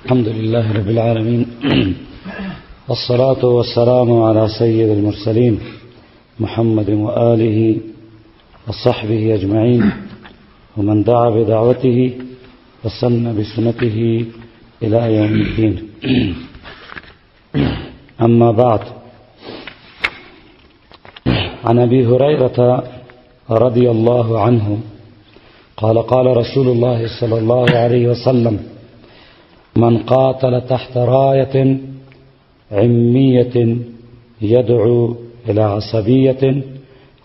الحمد لله رب العالمين، والصلاة والسلام على سيد المرسلين محمد وآله وصحبه أجمعين، ومن دعا بدعوته وسن بسنته إلى يوم الدين. أما بعد، عن أبي هريرة رضي الله عنه قال: قال رسول الله صلى الله عليه وسلم: من قاتل تحت راية عمية يدعو إلى عصبية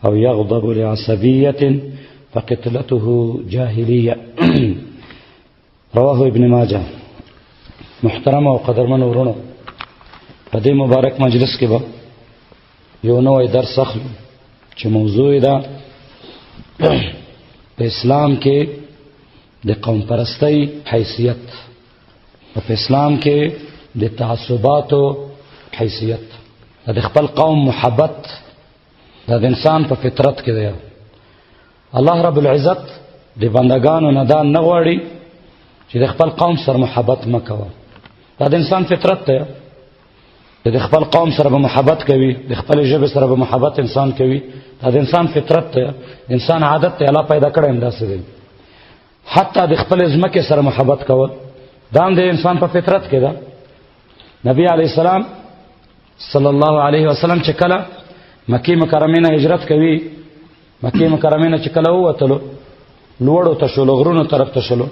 أو يغضب لعصبية فقتلته جاهلية. رواه ابن ماجه. محترم او قدرمن ورونو، په دې مبارک مجلس کې به یو نوی درس اخلو چې موضوع یې ده په اسلام کې د قوم پرستۍ حیثیت، او په اسلام کې د تعصباتو حیثیت، د خپل قوم محبت، دا د انسان په فطرت کې دی. الله رب العزت د بندگانو نه دا نه غواړي چې د خپل قوم سره محبت مه کوه. دا د انسان فطرت دی چې د خپل قوم سره به محبت کوي، د خپل ژبې سره به محبت انسان کوي. دا د انسان فطرت دی، انسان عادت دی، الله پیدا کړی همداسې دی. حتی د خپل ځمکې سره محبت کول دا هم د انسان په فطرت کې ده. نبی علیه السلام صلی الله علیه وسلم چې کله مکې مکرمې نه هجرت کوي، مکې مکرمې نه چې کله ووتلو، لوړو ته شولو، غرونو طرف ته شولو،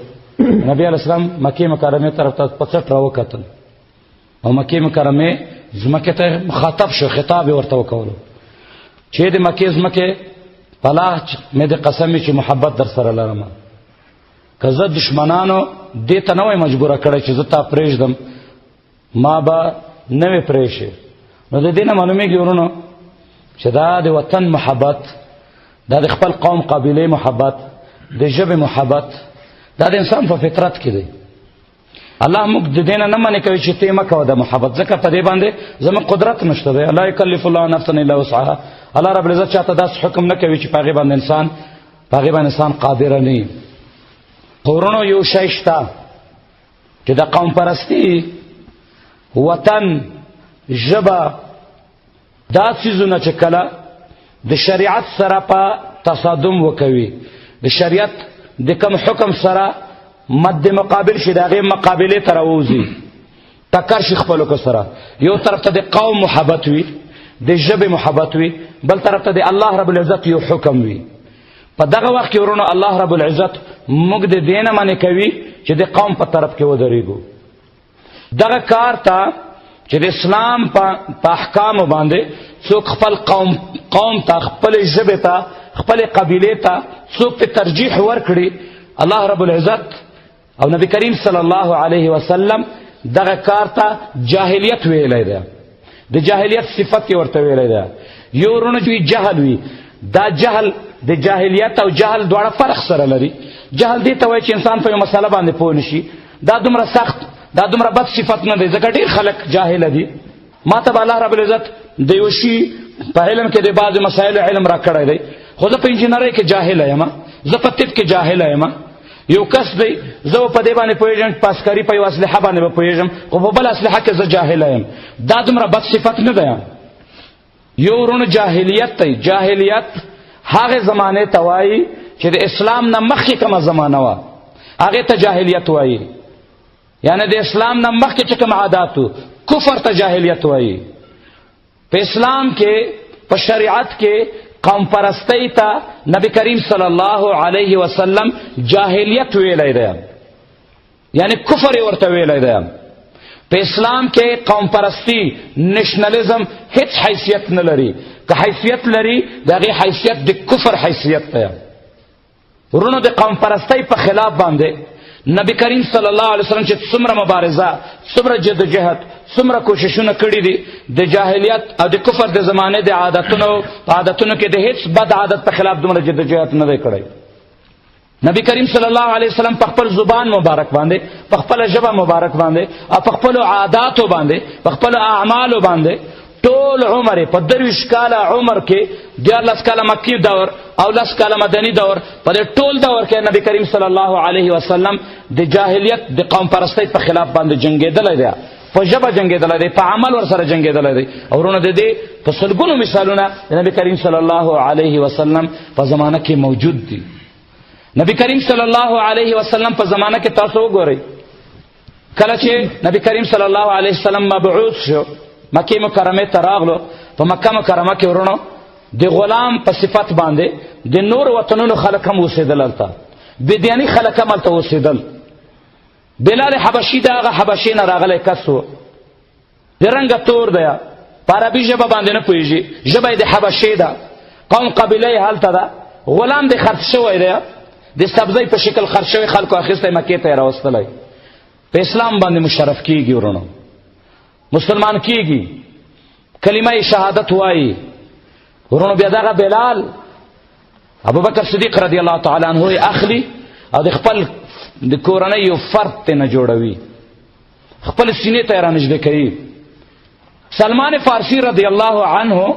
نبی علیه السلام مکې مکرمې طرف ته په څټ راوکتل او مکې مکرمې ځمکې ته مخاطب شو، خطاب یې ورته وکولو چې د مکې ځمکې پلاه مې د قسم چې محبت در سره لرم، که زه دښمنانو دې ته نه وای مجبوره کړی چې زه تا پرېږدم، ما به نه وې پرېښی. نو د دې نه معلومېږي ورونو چې دا د وطن محبت، دا د خپل قوم قبیلې محبت، د ژبې محبت، دا د انسان په فطرت کې دی. الله موږ د دې نه نه منع کوي چې ته مه کوه د محبت، ځکه په دې باندې زموږ قدرت نشته دی. لا یکلف الله نفسا الا وسعها. الله رب العزت چاته داسې حکم نه کوي چې په هغې باندې انسان، په هغې باندې انسان قادر نه وي. خو وروڼو یو شی شته چې د قوم پرستی، وطن، ژبه، دا څیزونه چې کله د شریعت سره په تصادم وکوي، د شریعت د کم حکم سره مد مقابل شي، د هغې مقابلې ته راووځي، ټکر شي خپلو کو سره، یو طرف ته د قوم محبت وي، د ژبې محبت وي، بل طرف ته د الله رب العزت یو حکم وي، په دغه وخت کې ورونو الله رب العزت موږ د دې نه منع کوي چې د قوم په طرف کې ودرېږو. دغه کار ته چې د اسلام په احکامو باندې څوک خپل قوم ته، خپل ژبې ته، خپل قبیلې ته څوک په ترجیح ورکړي، الله رب العزت او نبی کریم صلی الله علیه وسلم دغه کار ته جاهلیت ویلی دی، د جاهلیت صفت یې ورته ویلی دی. یو ورونه چې جهل وي، دا جهل د جاهلیت او جهل دواړه فرق سره لري. جهل دې ته وایي چې انسان په یو مسله باندې پوه نه شي. دا دومره سخت، دا دومره بد صفت نه دی، ځکه ډېر خلک جاهل دي. ما ته به الله رب العزت د یو شي په علم کې د بعضې مسایلو علم راکړی دی، خو زه په انجینرۍ کې جاهل یم، زه په طب کې جاهل یم. یو کس دی، زه په دې باندې پوهېږم چې په عسکري په یوه اسلحه باندې به پوهېږم، خو په بله اسلحه کې زه جاهل یم. دا دومره بد صفت نه دی. یو ورونو جاهلیت دی. جاهلیت هغې زمانې ته وایي چې د اسلام نه مخکې کومه زمانه وه، هغې ته جاهلیت وایي. یعنی د اسلام نه مخکې چې کوم عادات وو، کفر ته جاهلیت وایي. په اسلام کې، په شریعت کې قوم پرستۍ ته نبی کریم صلی الله علیه وسلم جاهلیت ویلی دی، یعنی کفر یې ورته ویلی دی. په اسلام کې قوم پرستی، نشنلیزم هیڅ حیثیت نه لري. که حیثیت لري، د هغې حیثیت د کفر حیثیت دی. ورونو د قوم پرستۍ په خلاف باندې نبی کریم صلی الله علیه وسلم چې څومره مبارزه، څومره جدوجهد، څومره کوششونه کړي دي، د جاهلیت او د کفر د زمانې د عادتونو په عادتونو کې د هیڅ بد عادت په خلاف دومره جدوجهد نه دی کړی. نبی کریم صلی الله علیه وسلم په خپل زبان مبارک باندې، په خپل ژبه مبارک باندې، او په خپل عاداتو باندې، په خپل اعمالو باندې ټول عمر په 23 کاله عمر کې، 13 کاله مکی دور او 10 کاله مدني دور، په دې ټول دور کې نبی کریم صلی الله علیه وسلم د جاهلیت د قوم پرستۍ په خلاف باندې جنگېدلی دی، په ژبه جنگېدلی دی، په عمل ورسره جنگېدلی دی. او وروڼه د دې په سلګونو مثالونه د نبی کریم صلی الله علیه وسلم په زمانه کې موجود دي. نبی کریم صلی الله علیه وسلم په زمانه کې تاسو وګورئ، کله چې نبی کریم صلی الله علیه وسلم مبعوث شو، مکې مکرمې ته راغلو، په مکه مکرمه کې وروڼو د غلام په صفت باندې د نور وطنونو خلک هم اوسېدل، هلته بېدیاني خلک هم هلته اوسېدل. بلال حبشي د هغه حبشې نه راغلی کس و، د رنګه تور دی، په عربي ژبه باندې نه پوهېږي، ژبه یې د حبشې ده، قوم قبیله یې هلته ده، غلام دی خرڅ شوی دی، د سبزۍ په شکل خرڅ شوی، خلکو اخیستی مکې ته یې راوستلی. په اسلام باندې مشرف کیږي ورونو، مسلمان کیږي، کلمه شهادت وایي ورونو. بیا دغه بلال ابوبکر صدیق رضی الله تعالی عنہ یې اخلي او د خپل د کورنۍ یو فرد ته نه جوړوي، خپل سینې ته یې رانږدې کوي. سلمان فارسی رضی الله عنه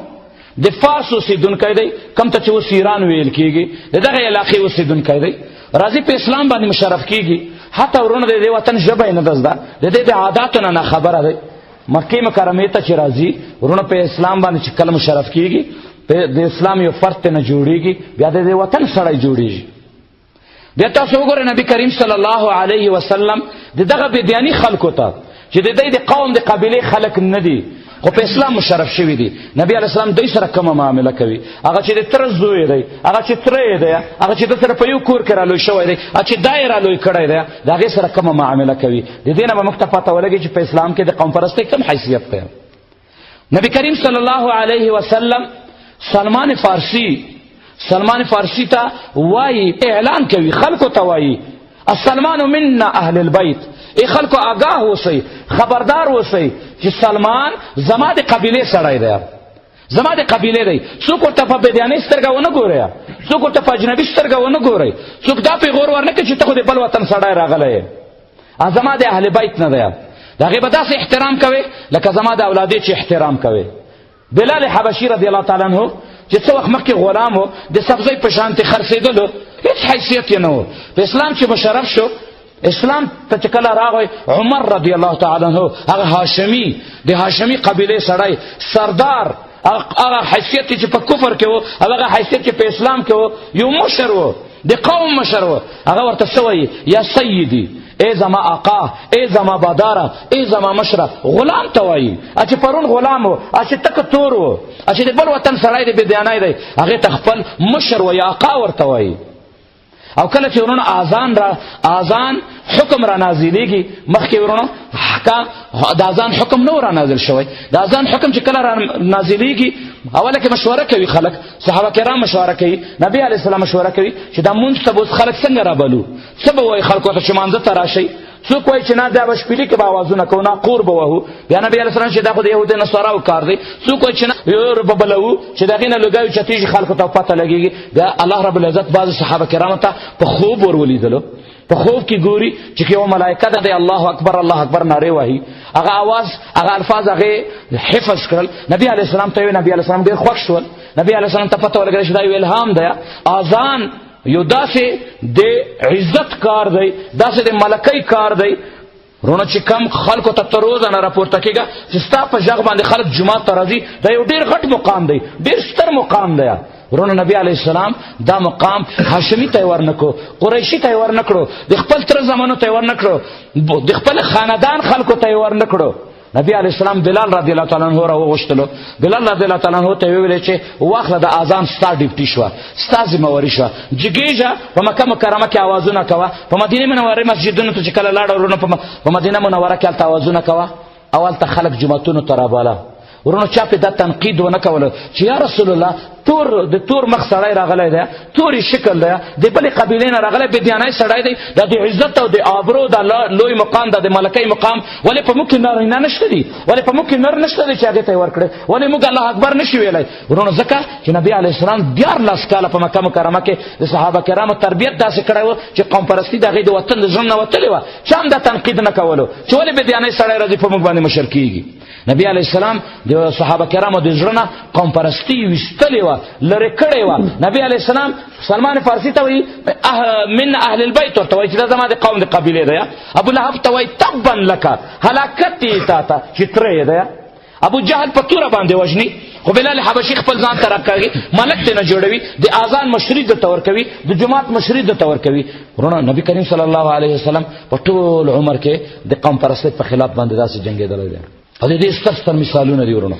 د فارس اوسېدونکی دی، کوم ته چې اوس ایران ویل کېږي، د دغه علاقې اوسېدونکی دی، راځي په اسلام باندې مشرف کېږي. حتی وروڼه د دې وطن ژبه یې نه ده زده، د دې د عاداتو نه ناخبره دی. مکې مکرمې ته چې راځي وروڼه په اسلام باندې چې کله مشرف کېږي، د اسلام یو فرد ته نه جوړېږي، بیا د دې وطن سړی جوړېږي. بیا تاسو وګورئ نبی کریم صلی الله علیه وسلم د دغه بېدیاني خلکو ته چې د دې د قوم د قبیلې خلک نه دي، خو په اسلام مشرف شوي دي، نبی علیه السلام دوی سره کومه معامله کوي؟ هغه چې د تره زوی دی، هغه چې تره یې دی، هغه چې د سره په یو کور کې رالوی شوی دی، هغه چې دا یې رالوی کړی دی، د هغې سره کومه معامله کوي؟ د دې نه به موږ ته پته ولګي چې په اسلام کې د قوم پرستۍ کوم حیثیت دی. نبی کریم صلی الله علیه وسلم سلمان فارسی، سلمان فارسی ته وایي، اعلان کوي خلکو ته وایي، السلمان منا اهل البيت، ای خلکو آگاه اوسئ، خبردار اوسئ چې سلمان زما د قبیلې سړی دی، زما د قبیلې دی. څوک ورته په بېدیانۍ سترګه ونه ګورئ، څوک ورته په اجنبي سترګه ونه ګورئ، څوک دا پیغور ورنه کړي چې ته خو د بل وطن سړی راغلی یې، زما د اهل بیت نه دی. د هغې به داسې احترام کوې لکه زما د اولادې چې احترام کوې. بلال حبشي رضی الله تعالی عنه چې څه وخت مخکې غلام و، د سبزۍ په شانتې خرڅېدلو، هېڅ حیثیت یې نه و. په اسلام چې مشرف شو، اسلام ته چې کله راغی، عمر رضی الله تعالی عنه هغه هاشمي، د هاشمي قبیلې سړی، سردار، هغه حیثیت چې په کفر کې و، هغه حیثیت چې په اسلام کې و، یو مشر و، د قوم مشر و، هغه ورته څه وایي؟ یا سیدي، ای زما آقا، ای زما باداره، ای زما مشره. غلام ته وایي چې پرون غلام و، چې تک تور و، چې د بل وطن سړی دی، بېدیانی دی، هغې ته خپل مشر وایي، آقا ورته وایي. او کله چې ورونه اذان را اذان حکم را نازلېږي، مخکې ورونه د اذان حکم نه را نازل شوی، د اذان حکم چې کله را نازلېږي، اوله کې مشوره کوي خلک، صحابه کرام مشوره کوي، نبی علیه السلام مشوره کوي چې دا مونځ ته به اوس خلک څنګه رابلو، څه به وایي خلکو ته چې مانځه ته راشئ؟ څوک وایي چې نه دا به شپېلي کې به اوازونه کوو، ناقور به وهو. بیا نبی علیه السلام چې دا خو د یهودو نصاراو کار دی. څوک وایي چې نه یو به بلوو چې د هغې نه لوګی اوچتېږي، خلکو ته پته لګېږي. بیا الله رب العزت بعضې صحابه کرامو ته په خوب ور ولیدلو، په خوب کې ګوري چې یو ملائکه ده، الله اکبر الله اکبر نارې وهي، هغه اواز هغه الفاظ هغه حفظ کړل. نبی علیه السلام ته نبی علیه السلام ډېر خوښ شول. نبی علیه السلام ته پته ولګېده چې دا یو الهام دی، اذان یو داسې د عزت کار دی، داسې د ملکۍ کار دی. رونه چې کم خلکو ته تر روزه نه راپورته کېږه چې ستا په ږغ باندې خلک جومات ته راځي، دا یو ډېر غټ مقام دی، ډېر ستر مقام دی. ورونه نبی علیه السلام دا مقام هاشمي ته یې ورنکړو، قریشي ته یې ورنکړو، د خپل تره زمانو ته یې ورنکړو، د خپل خاندان خلکو ته یې ورنکړو. نبی علیه السلام بلال رضی الله تعالی عنہ راوغوښتلو. بلال رضی الله تعالی عنہ ته ویل چې واخله د اذان ستا ډیوټي شوه، ستا ذمه واري شوه، جګېږه په مکه مکرمه کې اوازونه کوه، په مدینه منوره مسجدونو ته چې کله لاړه ورونه په مدینه منوره کې هلته اوازونه کوه او هلته خلک جوماتونو ته راباله. ورونو چا پې دا تنقید ونه کولو چې یا رسول الله تور د تور مخ سړی راغلی دی، تورې شکل دی، د بلې قبیلې نه راغلی، بېدیانی سړی دی، دا د عزت او د آبرو دا لوی مقام دا د ملکۍ مقام، ولې په موږ کې نارینه نشته دي، ولې په موږ کې نر نشته دی چې هغې ته یې ورکړی، ولې موږ الله اکبر نشي ویلی؟ ورونو ځکه چې نبی علیه السلام 13 کاله په مکه مکرمه کې د صحابه کرامو تربیت داسې کړی و چې قوم پرستي د هغې د وطن د ژوند نه وتلې وه، چا هم دا تنقید نه کولو چې ولې بېدیانی سړی راځي په موږ باندې مشر کېږي. نبی علی السلام د صحابه کرامو د زړه نه قوم پرستی وستلې وه، لرې کړې وه. نبی علی السلام سلمان فارسی ته وایي من اهل البیت، ورته وایي چې دا زما د قوم د قبیلې دی. ابو لهب ته وایي تبا لک، هلاکت یې تا ته چې تره یې دی. ابو جهل په توره باندې وژني، خو بلال حبشي خپل ځان ته راکاږي، ملک ته نه جوړوي، د اذان مشري درته ورکوي، د جومات مشري درته ورکوي. وروڼه نبی کریم صلی الله علیه وسلم په ټول عمر کې د قوم پرستۍ په خلاف باندې داسې جنګېدلی دی. او د دې ستر ستر مثالونه دي وروڼه،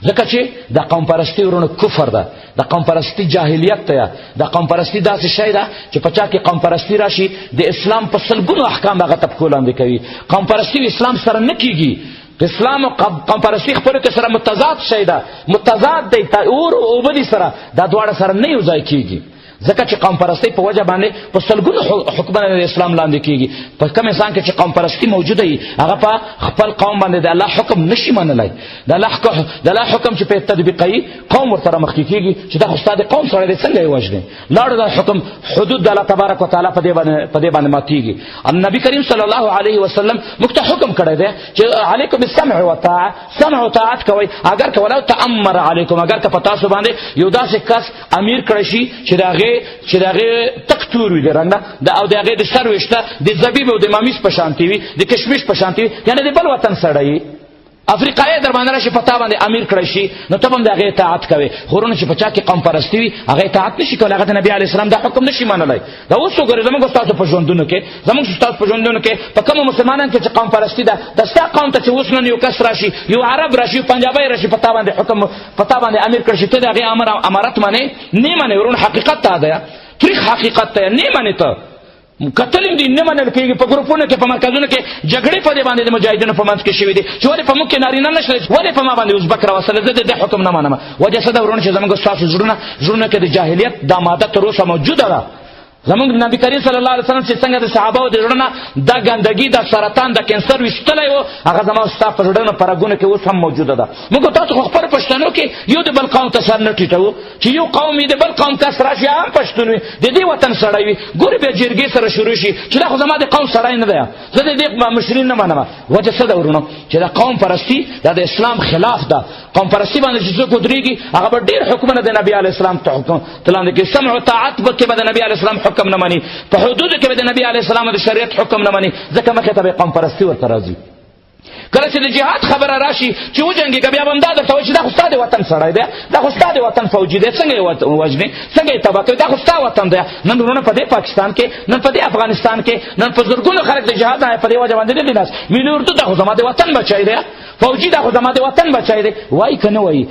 ځکه چې د قوم پرستی وروڼه کفر ده، د قوم پرستی جاهلیت ده، د قوم پرستی داسې شی ده چې په چا کې قوم پرستی راشي د اسلام په سلګونو احکام هغه ته پښو لاندې کوي. قوم پرستی اسلام سره نه کیږي، اسلام او قوم پرستی خپلو کې سره متضاد شی ده، متضاد دی، اور او اوبه دي سره، دا دواړه سره نه یو ځای کیږي. ځکه چې قوم پرستی په وجه باندې په سلګونو حکمونه د اسلام لاندې کیږي. په کوم انسان کې چې قوم پرستی موجوده وي هغه په خپل قوم باندې د الله حکم نشي منلی، د الله حکم چې په تطبیقوي قوم ورسره مخکې کیږي چې دا خو ستا د قوم سړی دی، څنګه یې وژنې؟ لاړو دا حکم حدود د الله تبارک وتعالی په دې باندې ماتیږي. نبی کریم صلی الله علیه وسلم موږ ته حکم کړی دی چې علیکم بالسمع والطاعه، سمع او طاعت کوئ، اګر که ولو تأمر علیکم، اګر که په تاسو باندې یو داسې کس امیر کړی شي چې د هغې تک تور وي د رنګ نه، او د هغې د سر ویښته د زبیب او د مامیز په شانتې وي، د کشمش په شانتې وي، یعنې د بل وطن سړی وي، افریقایي در باندې راشي په تا باندې امیر کړی شي، نو ته به هم د هغې اطاعت کوې. خو وروڼه چې په چا کې قوم پرستي وي هغه اطاعت نشي کولی، هغه د نبي علیه السلام دا حکم نشي منلی. دا اوس وګورئ زموږ ستاسو په ژوندونو کې، زموږ ستاسو په ژوندونو کې په کومو مسلمانانو کې چې قوم پرستي ده، د ستا قوم ته چې اوس نن یو کس راشي، یو عرب راشي، یو پنجابی راشي، په تا باندې حکم، په تا باندې امیر کړی شي، ته د هغې امارت منې؟ نه منې وروڼه. حقیقت دا دی، تریخ حقیقت دی، نه منې. ته کتل هم دي نه منل کېږي. په ګروپونو کې، په مرکزونو کې جګړې په دې باندې د مجاهدینو په منځ کې شوې دي چې ولې په موږ کې نارینه نشته، ولې په ما باندې ازبک راوستل، زه د دې حکم نه منم. وجه څه ده وروڼه چې زموږ ستاسو زړونه کې د جاهلیت دا ماده تر اوسه موجوده ده. زموږ نبی کریم صلی الله علیه وسلم چې څنګه د صحابه د زړه نه دا ګندګي، دا سرطان، دا کینسر ویستلی و، هغه زما ستا په زړه نه په رګونو کې اوس هم موجوده ده. موږ تاسو خو خپل پښتنو کې یو د بل قوم ته سر نه ټیټوو چې یو قوم یې د بل قوم کس راشي، هم پښتون وي، د دې وطن سړی وي، ګورې بیا جرګې سره شروع شي چې دا خو زما د قوم سړی نه دی، زه د دې مشري نه منم. وجه څه ده وروڼه چې دا قوم پرستي دا د اسلام خلاف ده. قوم پرستي باندې چې څوک ودرېږي هغه به ډېر حکمونه د نبي علیه السلام ته حکم ته لاندې کوي. سمع او طاعت به کې به د نبي علیه السلام حکم نه مني، په حدودو کې به د نبي علیه السلام د شریعت حکم نه مني، ځکه مخې ته به قوم پرستي ورته راځي. کله چې د جهاد خبره راشي چې وجنګېږه، بیا به هم دا درته وایي چې دا خو ستا د وطن سړی دی، دا خو ستا د وطن فوجي دی، څنګه یې وژنې، څنګه یې تباه کوې، دا خو ستا وطن دی. نن وروڼه په دې پاکستان کې، نن په دې افغانستان کې، نن په زرګونو خلک د جهاد نه په دې وجه باندې نه دي ناست. ملي اردو دا خو زما د وطن بچی دی، فوجي دا خو زما د وطن بچی دی، وایي که نه وایي؟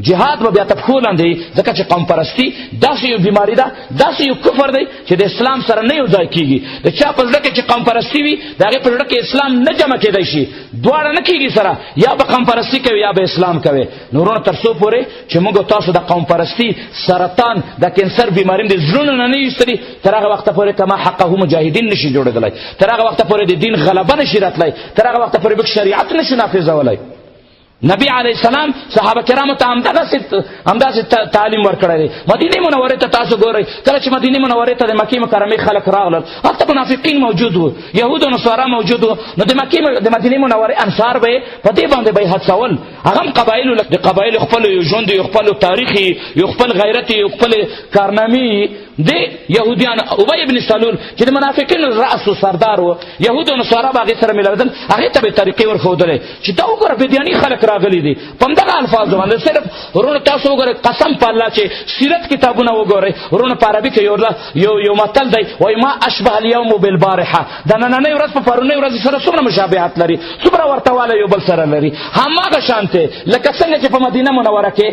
جهاد به بیا ته پښو لاندې، ځکه چې قوم پرستي داسې یو بیماري ده، داسې یو کفر دی چې د اسلام سره نه یو ځای کیږي. د چا په زړه کې چې قوم پرستي وي د هغې په زړه کې اسلام نه جمع کېدای شي، دواړه نه کیږي سره، یا به قوم پرستي کوي یا به اسلام کوي. نو وروڼه تر څو پورې چې موږ تاسو د قوم پرستي سرطان، د کینسر بیماري د زړونو نه نه ایستلي، تر هغه وخته پورې کما حقه مجاهدین نشي جوړېدلی، تر هغه وخته پورې د دین غلبه نشي راتلی، تر هغه وخته پورې به شریعت نشي نافذولی. نبی علیه السلام صحابه کرامو ته همداسې تعلیم ورکړی دی. مدینې منورې ته تاسو ګورئ، کله چې مدینې منورې ته د مکې مکرمې خلک راغلل، هلته منافقین موجود وو، یهود او نصارا موجود وو. نو د مکې د مدینې منورې انصار به په دې باندې به یې هڅول، هغه هم قبایلو، د قبایلو خپل یو ژوند، یو خپل تاریخ، یو خپل غیرت، یو خپل کارنامې د یهودیانو. ابی ابن سلول چې د منافقینو رأس و سردار و، یهود او نصارا به هغې سره ملاوېدل، هغې ته به یې طریقې ورښودلې چې دا وګوره بېدیاني خلک راغلي دي. په همدغه الفاظو باندې صرف وروڼه تاسو وګورئ، قسم په الله چې سیرت کتابونه وګورئ وروڼه، په عربي کې یو متل دی، وایي ما اشبه اليوم بالبارحه، د نننۍ ورځ په پرونۍ ورځ سره څومره مشابهت لري، څومره ورته والی یو بل سره لري. هماغه شانته لکه څنګه چې په مدینه منوره کې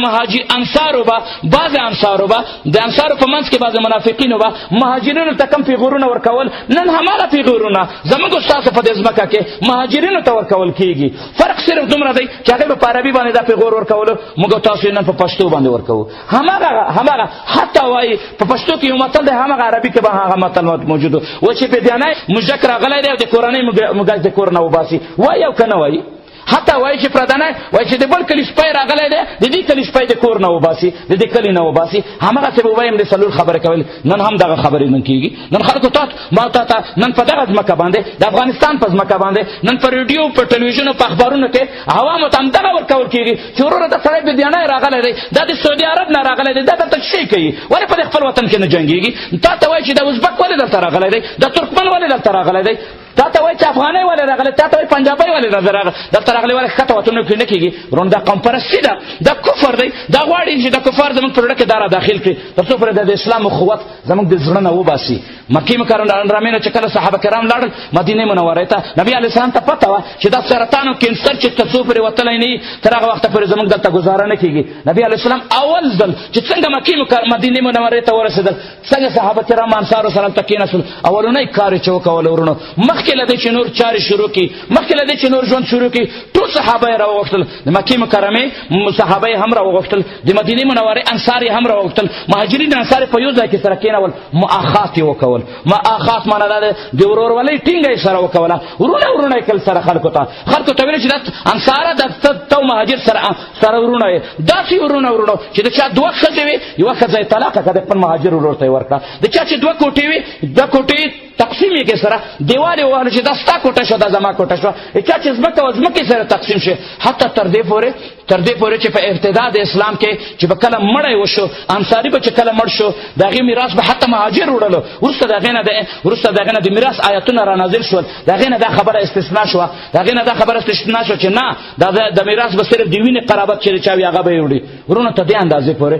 مهاجر انصارو به، بعضې انصارو به، د انصارو په منځ کې بعضې منافقینو به مهاجرینو ته کوم پیغورونه ورکول، نن هماغه پیغورونه زموږ ستاسو په دې ځمکه کې مهاجرینو ته ورکول کیږي. فرق صرف دومره دی چې هغې به په عربي باندې دا پیغور ورکولو، موږ تاسو یې نن په پښتو باندې ورکوو. هماغه حتی وایي په پښتو کې یو متل دی، هماغه عربي کې به هغه متل موجود و چې بېدیانی موږک راغلی دی او د کورنۍ موږک د کور نه وباسي، وایي او که نه وایي؟ حتی وایي چې پردنی وایي چې د بل کلي سپی راغلی دی، د دې کلي سپی د کور نه وباسي، د دې کلي نه وباسي. همغسې به ووایم د څلور خبرې کول. نن هم دغه خبرې نن کېږي. نن خلکو ته ما ته نن په دغه ځمکه باندې، د افغانستان په ځمکه باندې، نن په ریډیو، په ټلویزیون، په اخبارونو کې عوامو ته همدغه ورکول کېږي چې وروره دا سړی بېدیانه راغلی دی، دا د سعودي عرب نه راغلی دی، دا دلته څه کوي، ولې په خپل وطن کې نه جنګېږي؟ تا ته وایي چې دا ازبک ولې دلته راغلی دی، دا ترکمن ولې دلته راغلی دی، تا ته وایي چې افغانۍ ولې راغلی، تا ته وایي پنجابۍ ولې دلته راغلی، ولې ښکته وطنونو کې نه کېږي؟ وروڼه دا قوم پرستي ده، دا کفر دی، دا غواړي چې د کفار زموږ په زړه کې دا را داخل کړي تر څو پورې د اسلام قوت زموږ د زړه نه وباسي. مکې مکرمې نه چې کله صحابه کرام لاړل مدینې منورې ته، نبي علیه السلام ته پته وه چې دا سرطان او کینسر چې تر څو پورې وتلی نه وي تر هغه وخته پورې زموږ دلته ګزاره نه کېږي. نبي علیه السلام اول ځل چې څنګه مکې مدینې منورې ته ورسېدل، څنګه صحابه کرام انصارو سره هلته کېناستل، اولنی کار یې چې وکول وروڼو، مخکې له دې چې نور چارې شروع کړي، مخکې له دې چې نور ژوند شروع کړي، ټول صحابه یې راوغوښتل. د مکې مکرمې صحابه یې هم راوغوښتل، د مدینې منورې انصار یې هم راوغوښتل، مهاجرین انصار یې په یو ځای کې سره کېنول، مؤاخات یې وکول. مؤاخات معنا دا ده د ورورولۍ ټینګه یې سره وکوله، وروڼه وروڼه یې کړل سره. خلکو ته ویل چې دا انصاره د ته مهاجر سره وروڼه یې، داسې وروڼه وروڼه چې د چا دوه ښځې وې، یوه ښځه یې طلاقه کړه، د خپل مهاجر ورور ته یې ورکړه. د چا چې دوه کوټې وې، دوه کوټې تقسیم یې کړې سره، دیوال یې ووهلو چې دا ستا کوټه شوه، دا زما کوټه شوه. چا چې ځمکه وه ځمکې سره تقسیم شي. حتی تر دې پورې چې په ابتدا د اسلام کې چې به کله مړی وشو، انصاري به چې کله مړ شو، د هغې میراث به حتی مهاجر وړلو. وروسته د هغې نه د میراث آیتونه را نازل شول، د هغې نه دا خبره استثنا شوه، د هغې نه دا خبره استثنا شوه چې نه، دا د میراث به صرف د وینې قرابت چې چا وي هغه به یې وړي. وروڼه تر دې اندازې پورې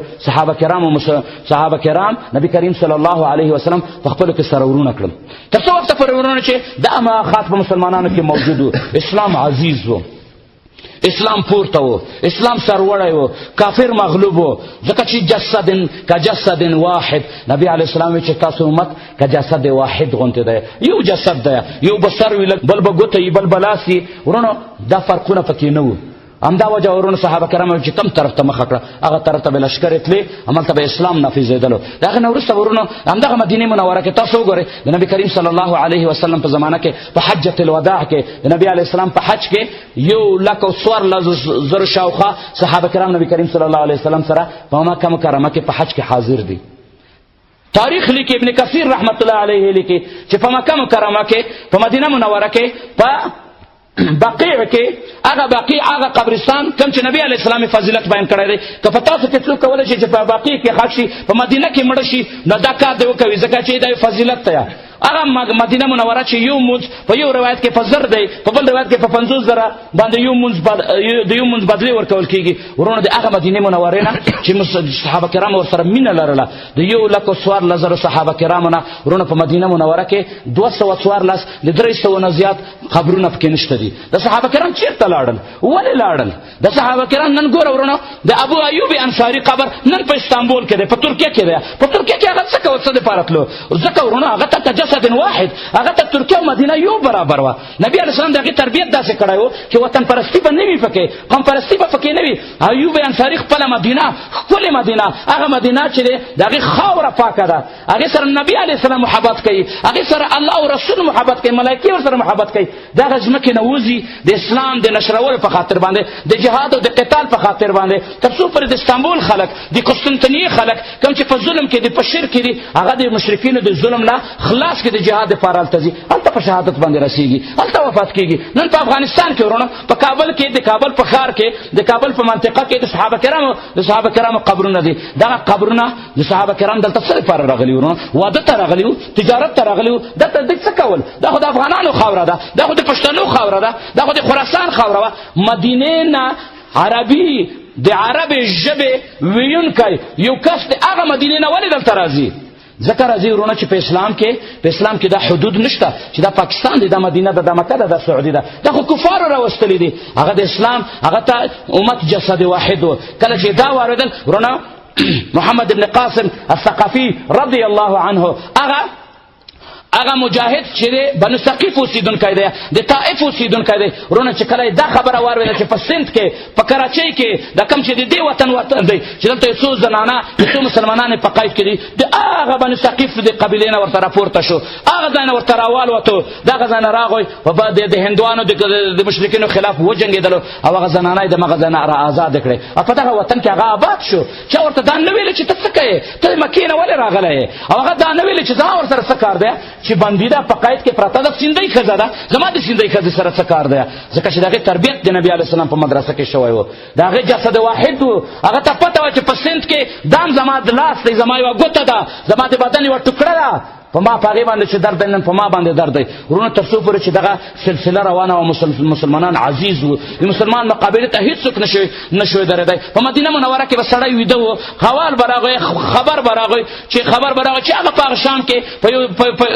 صحابه کرام نبی کریم صلی الله علیه وسلم په خپلو کې سره وروڼه کړل. تر څو وخته پورې وروڼه چې دا مؤاخات په مسلمانانو کې موجود و، اسلام عزیز و، اسلام پورته و، اسلام سرلوړی و، کافر مغلوب و. ځکه چې جسد کجسد واحد، نبی علیه السلام وایي چې تاسو امت کجسد واحد غونتې دی، یو جسد دی، یو به سر وي، بل به ګوته وي، بل به لاس وي. وروڼه دا فرقونه پکې نه وو. همدا وجه ورونو صحابه کرام چې کم طرف ته مخه کړه هغه طرف ته به لشکر تلې، هملته به اسلام نافذېدلو. د هغې نه وروسته ورونو همدغه مدینې منوره کې تاسو وګورئ، د نبي کریم صلی الله علیه وسلم په زمانه کې په حجة الوداع کې د نبي علیه السلام په حج کې 1,14,000 شاوخوا صحابه کرام نبي کریم صلی الله علیه وسلم سره په مکه مکرمه کې په حج کې حاضر دي. تاریخ لیکي ابن کثیر رحمت الله علیه لیکي چې په مکه مکرمه کې، په مدینه منوره کې، په بقیع کې، هغه بقیع هغه قبرستان کوم چې نبی علیه السلام فضیلت بیان کړی دی، که په تاسو کې څوک کولی شي چې په بقیع کې ښخ شي، په مدینه کې مړ شي، نو دا کار دې وکوي، ځکه چې دا فضیلت دی. هغه مدینه منوره چې یو مونځ په یو روایت کې په 1000 دی، په بل روایت کې په 50,000 باندې یو مونځ د یو مونځ بدلې ورکول کېږي. وروڼه د هغه مدینې منورې نه چې صحابه کرام ورسره مینه لرله، د 1,14,000 صحابه کرامو نه وروڼه په مدینه منوره کې 214 د 300 نه زیات قبرونه پکې نشته دي. د صحابه کرام چېرته لاړل؟ ولې لاړل؟ د صحابه کرام نن ګوره وروڼه، د ابو ایوب انصاري قبر نن په استانبول کې دی، په ترکیه کې دی. په ترکیه کې هغه څه کول، څه دپاره تلو؟ ځکه وروڼه هغه ته کجسد واحد، هغه ته ترکیه او مدینه یو برابر وه. نبی علیه السلام د هغې تربیت داسې کړی و چې وطن پرستي به نه وي پکې، قوم پرستي به پکې نه وي. ایوب انصاري خپله مدینه، ښکلې مدینه، هغه مدینه چې دی د هغې خاوره پاکه ده، هغې سره نبی علیه السلام محبت کوي، هغې سره الله او رسول محبت کوي، ملایکې ورسره محبت کوي. دغه ځمکې نه وځي د اسلام د نشرولو په خاطر باندې، د جهاد او د قتال په خاطر باندې، تر څو پورې د استانبول خلک، د قسطنطنیې خلک کوم چې په ظلم کې دي، په شرک کې دي، هغه د مشرکینو د ظلم نه خلاص کې د جهاد لپاره هلته ځي، هلته په شهادت باندې رسیږي، هلته وفات کیږي. نن په افغانستان کې وروڼه، په کابل کې، د کابل په ښار کې، د کابل په منطقه کې د صحابه کرامو قبرونه دي. دغه قبرونه د صحابه کرام دلته څه لپاره راغلي وروڼه؟ واده ته راغلي وو، تجارت ته راغلي وو، دلته دوی څه کول؟ دا خو د افغانانو خاوره ده، دا خو د پښتنو خاوره ده، دا خو د خراسان خاوره وه. مدینې نه عربي، د عربې ژبې ویونکی یو کس د هغه مدینې نه ولې دلته راځي؟ ځکه راځي وروڼه چې په اسلام کې دا حدود نشته چې دا پاکستان دی، دا مدینه ده، دا مکه ده، دا سعودي ده، دا خو کفارو راوستلي دي. هغه د اسلام هغه ته امت جسد واحد و. کله چې دا واردل وروڼه، محمد بن قاسم الثقفي رضی الله عنه هغه هغه مجاهد چې دی بنو ثقیف اوسېدونکی دی، د طائف اوسېدونکی دی. وروڼه چې کله یې دا خبره واورېده چې په سند کې، په کراچۍ کې، د کوم چې د دې وطن وطن دی چې دلته یو څو زنانه، یو څو مسلمانان په قید کې دي، د هغه بنو ثقیف د قبیلې نه ورته راپورته شو، هغه ځای نه ورته راوالوتو، دغه ځای نه راغی د هندوانو د مشرکینو خلاف وجنګېدلو او هغه زنانه یې د مغه ځای نه را ازاد کړې او په دغه وطن کې هغه آباد شو. چا ورته دا نه ویل چې ته څه کوې، ته مکې نه ولې راغلی یې؟ او هغه دا نه ویل چې زما ورسره څه کار دی، چې بندي ده، په قید کې پرته ده، سیندۍ ښځه ده، زما د سیندۍ ښځې سره څه کار دی؟ ځکه چې د هغې تربیت د نبي علیه السلام په مدرسه کې شوی و، د هغې جسد واحد و. هغه ته پته وه چې په سند کې دام زما د لاس دی، زما یوه ګوته ده، زما د بدن یوه ټوکړه ده، په ما په هغې باندې چې درد دی نن په ما باندې درد دی. وروڼه تر څو پورې چې دغه سلسله روانه وه، مسلمانان عزیز وو، د مسلمان مقابلې ته هیڅوک نه شوی درېدی. په مدینه منوره کې به سړی ویده و، حوال به راغی، خبر به راغی چې خبر به راغی چې هغه په هغه شام کې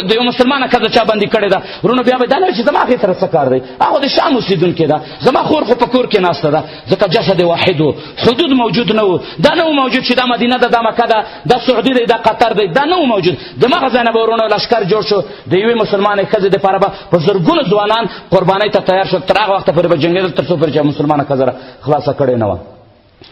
د یو مسلمانه ښځه چا بندي کړې ده. وروڼه بیا به دا نه وي چې زما هغې سره څه کار دی، هغه د شام اوسېدونکې ده، زما خور خو په کور کې ناسته ده. ځکه جسد واحد و، حدود موجود نه و، دا نه و موجود چې دا مدینه ده، دا مکه ده، دا سعودي دی، دا قطر دی، دا نه و موجود. د مغه ځای نه به وروڼه لښکر جوړ شو، د یوې مسلمانې ښځې دپاره به په زرګونو ځوانان قربانۍ ته تیار شو، تر هغه وخته پورې به جنګېدل تر څو پورې چې مسلمانه ښځه خلاصه کړې نه وه.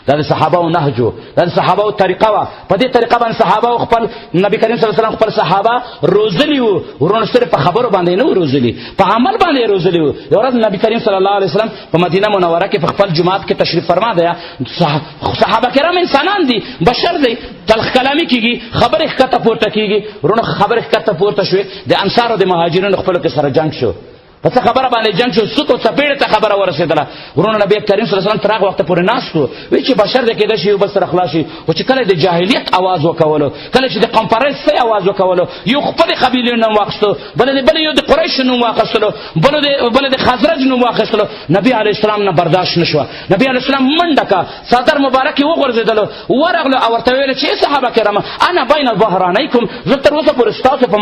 دا د صحابه نهج و، دا د صحابه طریقه وه. په دې طریقه باندې صحابه خپل نبی کریم صلی الله علیه وسلم خپل صحابه روزلي وو. وروڼه صرف په خبرو باندې نه وو روزلي، په عمل باندې روزلي وو. یوه ورځ نبی کریم صلی الله علیه وسلم په مدینه منوره کې په خپل جومات کې تشریف فرما دی. صحابه کرام انسانان دي، بشر دی، تلخ کلامي کېږي، خبرې ښکته پورته کېږي. وروڼه خبرې ښکته پورته شوې، د انصارو د مهاجرینو خپلو کې سره جنګ شو. په څه خبره باندې جنګ شو؟ سوک او څپېړې ته خبره ورسېدله. وروڼه نبی کریم صلی الله علیه وسلم تر هغه وخته پورې ناست وو، وی چې بشر دی، کېدای شي یو بل سره خلاص شي. خو چې کله د جاهلیت اواز وکولو، کله چې د قومپرستۍ اواز وکولو، یو خپلې قبیلې نوم واخیستو، بل یو د قریش نوم واخیستلو، بل د خزرج نوم واخیستلو. نبی علیه السلام نه برداشت نه شوه. نبی علیه السلام منډه کړه، څادر مبارک یې وغورځېدلو، ورغلو او ورته ویل چې ای صحابه کرام، انا بین ظهرانیکم، زه تر اوسه پورې ستاسو په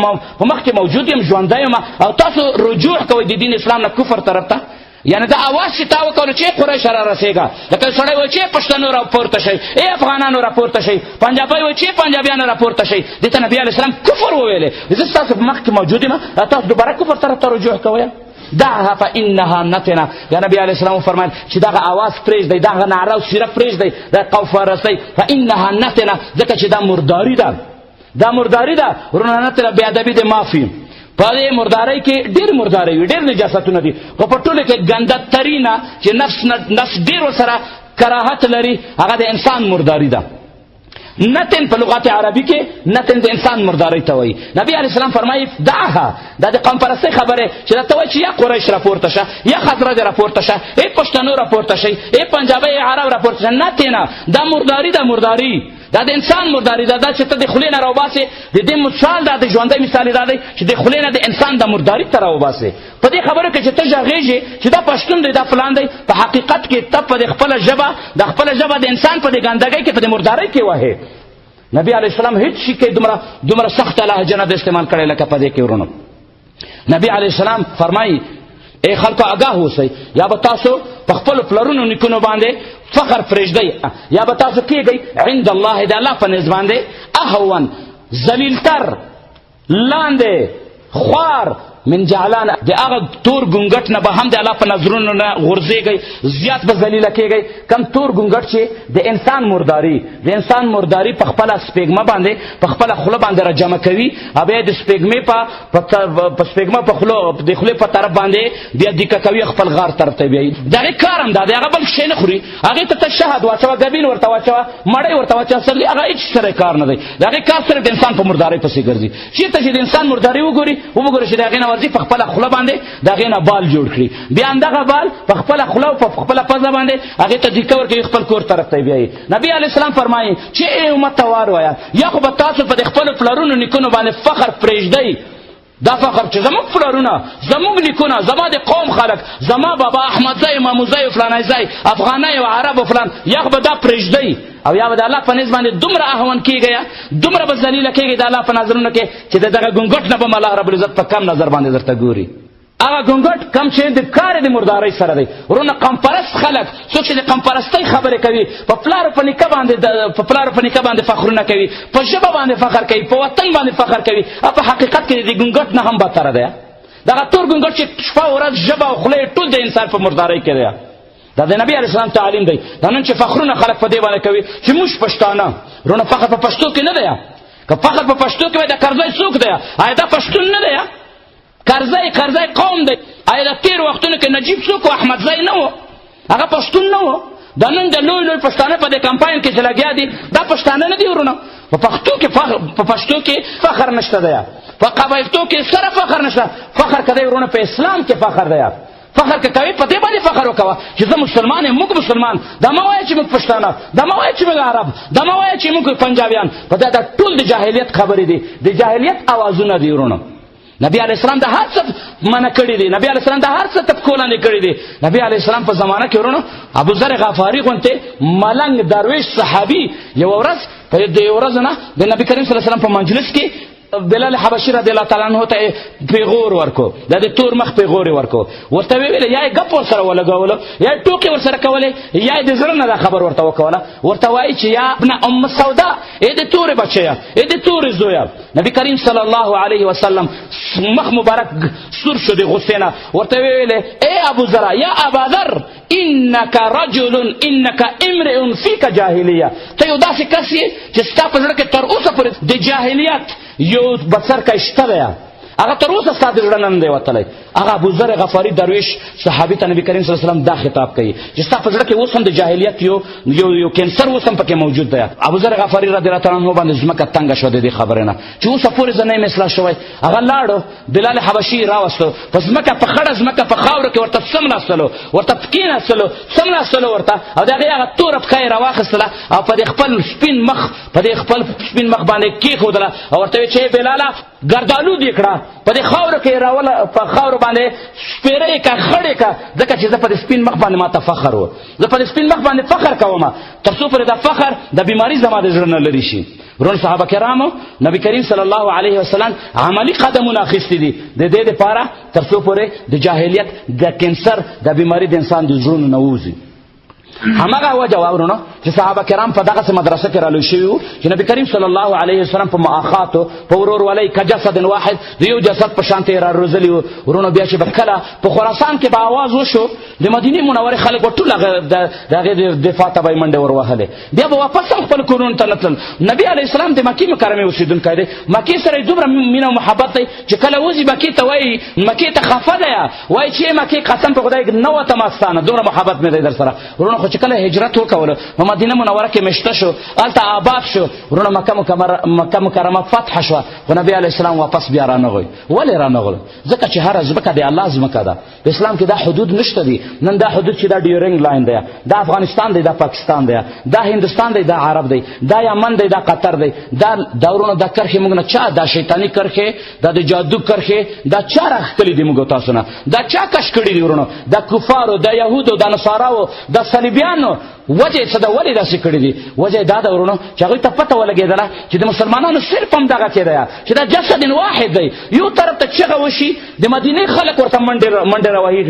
مخ کې موجود یم، ژوندی یم، او تاسو رجوع کوئ د دین اسلام نه کفر طرف ته. یعنی دا اواز چې تا وکړو چې قریش را رسېږه، لکه سړی وایي چې پښتنو را پورته شئ، ای افغانانو را پورته شئ، پنجابی وایي چې پنجابیانو را پورته شئ. دې ته نبی علیه السلام کفر وویلې، زه ستاسو په مخ کې موجود یم، تاسو دوباره کفر طرف ته رجوع کوئ. دعها فإنها نتنه. یا نبی علیه السلام وفرمایل چې دغه اواز پرېږدئ، دغه نعره او سیره پرېږدئ، دا قوم فرستئ، فإنها نتنه، ځکه چې دا مرداري ده، دا مرداري ده. ورونه نتنه بې ادبي د معافي. په دې مردارۍ کې ډېر مردارۍ وي، ډېر نجاستونه دي، خو په ټولو کې ګنده ترینه چې نفس ډېر ورسره کراهت لري، هغه د انسان مرداري ده. نتن په لغت عربي کې نتن د انسان مردارۍ ته وایي. نبی علیه السلام فرمایي دعها، دا د قوم پرستۍ خبره چې دا ته وایي چې یا قریش راپورته شه، یا خزرج راپورته شه، ای پښتنو راپورته شئ، ای پنجابی، ای عرب راپورته شه. نتنه دا مرداري ده، مرداري دا د انسان مرداري ده. دا چې ته د خولې نه راوباسې، د دې مثال دا د ژوندی مثال دا دی چې د خولې نه د انسان د مرداري ته راوباسې. په دې خبرو کې چې ته ږغېږې چې دا پښتون دی، دا فلان دی، په حقیقت کې ته په خپله ژبه، د خپله ژبه د انسان په دې ګندګۍ کې، په دې مردارۍ کې وهې. نبی علیه السلام هیڅ شي کې دومره سخته لهجه نه ده استعمال کړې لکه په دې کې. ورونو نبی علیه السلام فرمایي ای خلکو آګاه اوسئ، یا به تاسو په خپلو پلرونو نیکونو باندې فخر پرېږدئ، یا به تاسو کېږئ عند الله د الله په نزد باندې اهون، ذلیلتر، لاندې، خوار من جعلان، د هغه تور ګونګټ نه به هم د الله په نظرونو نه غورځېږئ، زیات به ذلیله کېږئ. کم تور ګونګټ چې د انسان مرداري، د انسان مرداري په خپله سپېږمه باندې، په خپله خوله باندې را جمع کوي، او بیا د سپېږمې په سپېږمه په خوله، د خولې په طرف باندې بیا دیکه کوي، خپل غار طرف ته بیایي. د هغې کار هم دا دی، هغه بل شی نه خوري، هغې ته ته شهد واچوه، ګبین ورته واچوه، مړۍ ورته واچوه، سبزي، هغه هېڅ سره کار نه دی. د هغې کار صرف د انسان په مردارۍ پسې ګرځي. چېرته چې د انسان مرداري وګوري، وګوري چې د هغې نه ورځي په خپله خوله باندې د هغې نه بال جوړ کړي، بیا همدغه بال په خپله خوله او په خپله پزه باندې هغې ته دیکه ورکوي، خپل کور طرف ته بیایي. نبی علیه السلام فرمایي چې ای امت ته وار وایه، یا خو به تاسو په د خپلو پلرونو نیکونو باندې فخر پرېږدئ، دا فخر چې زموږ پلرونه، زموږ نیکونه، زما د قوم خلک، زما بابا احمدزی، ماموزی، فلانیزی، افغانی او عرب او فلان، یا خو به دا پرېږدئ، او یا به د الله په نزد باندې دومره اهون کېږئ، دومره به ذلیله کېږئ د الله په نظرونو کې چې د دغه ګونګټ نه به الله رب العزت په کم نظر باندې درته ګوري. هغه ګونګټ کم چې د کار د مردارۍ سره دی. ورونه قومپرست خلک څوک چې د قومپرستۍ خبرې کوي، په پلار په نیکه باندې په پلار په نیکه باندې فخرونه کوي، په ژبه باندې فخر کوي، په وطن باندې فخر کوي، په حقیقت کې د ګونګټ نه هم بدتره دی. دغه تور ګونګټ چې شپه ورځ ژبه او خوله یې ټول د انسان په مردارۍ کې دی. دا د نبی علیه السلام تعلیم دی. دا نن چې فخرونه خلک په دې باندې کوي چې موږ پښتانه، ورونه فخر په پښتو کې نه دی. که فخر په پښتو کې وای د کرزی څوک دی؟ آیا دا پښتون نه دی؟ کرزی کرزی قوم دی. آیا د تېرو وختونو کې نجیب څوک و؟ احمدزی نه و، هغه پښتون نه و. د نن د لوی لوی پښتانه په دې کمپاین کې چې لګیا دي دا پښتانه نه دي ورونه. په پښتو کې فخر، په پښتو کې فخر نشته دی، په قبایلتو کې سره فخر نشته. فخر که دی ورونه په اسلام کې فخر دی. فخر که کوي په دې باندې فخر وکوه چې زه مسلمان یم، موږ مسلمان. دا مه وایه چې موږ پښتانه، دا مه وایه چې موږ عرب، دا مه وایه چې موږ پنجابیان. په دا دا ټول د جاهلیت خبرې دي، د جاهلیت اوازونه دي ورونه. نبی علیه السلام د هر څه منع کړي دي، نبی علیه السلام د هر څه تپکو لاندې کړي دي. نبی علیه السلام په زمانه کې ورونه ابو ذر غفاري غونته ملنګ درویش صحابي یوه ورځ په دې ورځ نه د نبی کریم صلی الله علیه وسلم په مجلس کې بلال حبشي رضی الله تعالی عنہ ته پیغور ورکو، د دې تور مخ پیغور ورکو، ورته ویل یا یې ګپ ورسره ولګولو، یا یې ټوکې ورسره کولې، یا یې د زړه نه دا خبر ورته وکوله. ورته وایي چې یا ابن ام سودا، ای د تورې بچیه، ای د تورې زویه. نبی کریم صلی الله علیه وسلم مخ مبارک سور شو د غصې نه، ورته ویل ای ابو ذر، یا ابا ذر، انک رجل انک امرئ فیک جاهلیه. ته یو داسې کس یې چې ستا په زړه کې تر اوسه پورې د جاهلیت یو بڅرکی شته دی، هغه تر اوسه ستا د زړه نه نه دی وتلی. هغه ابوذر غفاري درویش صحابي ته نبی کریم صلی الله علیه وسلم دا خطاب کوي چې ستا په زړه کې اوس هم د جاهلیت یو یو یو کینسر اوس هم پکې موجود دی. ابوذر غفاري رضی الله تعالی عنه باندې ځمکه تنګه شوه د دې خبرې نه چې اوسه پورې زه نه یم اصلاح شوی. هغه لاړو بلال حبشي راوستو، په ځمکه په خړه ځمکه په خاوره کې ورته څملاستلو، ورته کېناستلو، څملاستلو ورته، او د هغې هغه توره پښه یې راواخیستله او په دې خپل سپین مخ په دې خپل سپین مخ باندې کېښودله او ورته ویې چې بلاله ګردالود یې کړه، په دې خاوره کې یې راوله، په خاورو باندې سپېره یې کړه، خړ یې کړه، ځکه چې زه په دې سپین مخ باندې ماته فخر و، زه په دې سپین مخ باندې فخر کوم تر څو پورې دا فخر د بیماري زما د زړه نه لرې شي. ورون صحابه کرامو نبی کریم صلی الله علیه وسلم عملی قدمونه اخیستي دي د دې لپاره تر څو پورې د جاهلیت د کینسر د بیماري د انسان د زړونو نه ووځي. همغه وجه وه ورونو چې صحابه کرام په دغسې مدرسه کې رالوی شوي وو چې نبی کریم صلی الله علیه وسلم په مؤاخاتو په ورورولۍ کجسد واحد د یو جسد په شان ته یې را روزلي وو. ورونو بیا چې به کله په خراسان کې به اواز وشو د مدینې منورې خلک به ټول هغه د هغې د دفاع ته به یې منډې ور وهلې، بیا به واپس هم خپل کورونو ته نه تلل. نبی علیه السلام د مکې مکرمې اوسېدونکی دی، مکې سره یې دومره مینه او محبت دی چې کله وځي مکې ته وایي مکې ته خفه دی، وایي چې مکې قسم په خدای نه وتم ستا نه، دومره محبت مې دی در سره. وروڼه خو چې کله هجرت وکولو په مدینه منوره کې مېشته شو، هلته آباد شو، وروڼه مکه مکرمه فتح شوه، خو نبی علیه السلام واپس بیا رانغی. ولې رانغلو؟ ځکه چې هره ځمکه د الله ځمکه ده. په اسلام کې دا حدود نشته دي. نن دا حدود چې دا ډیورنګ لاین دی، دا افغانستان دی، دا پاکستان دی، دا هندوستان دی، دا عرب دی، دا یمن دی، دا قطر دی، دا دا ورونه دا کرښې موږ نه چا دا شیطاني کرښې، دا د جادو کرښې، دا چا راښکلي دي موږ تاسو نه، دا چا کش کړي دي ورونه؟ دا کفارو، دا یهودو، دا نصاراو، دا صلیبیانو. وجه یې څه ده؟ ولې داسې کړي دي؟ وجه یې دا ده ورونو چې هغوی ته پته ولګېدله چې د مسلمانانو صرف هم دغه کې دی چې دا جسد واحد دی، یو طرف ته چغه وشي د مدینې خلک ورته منډې راوهي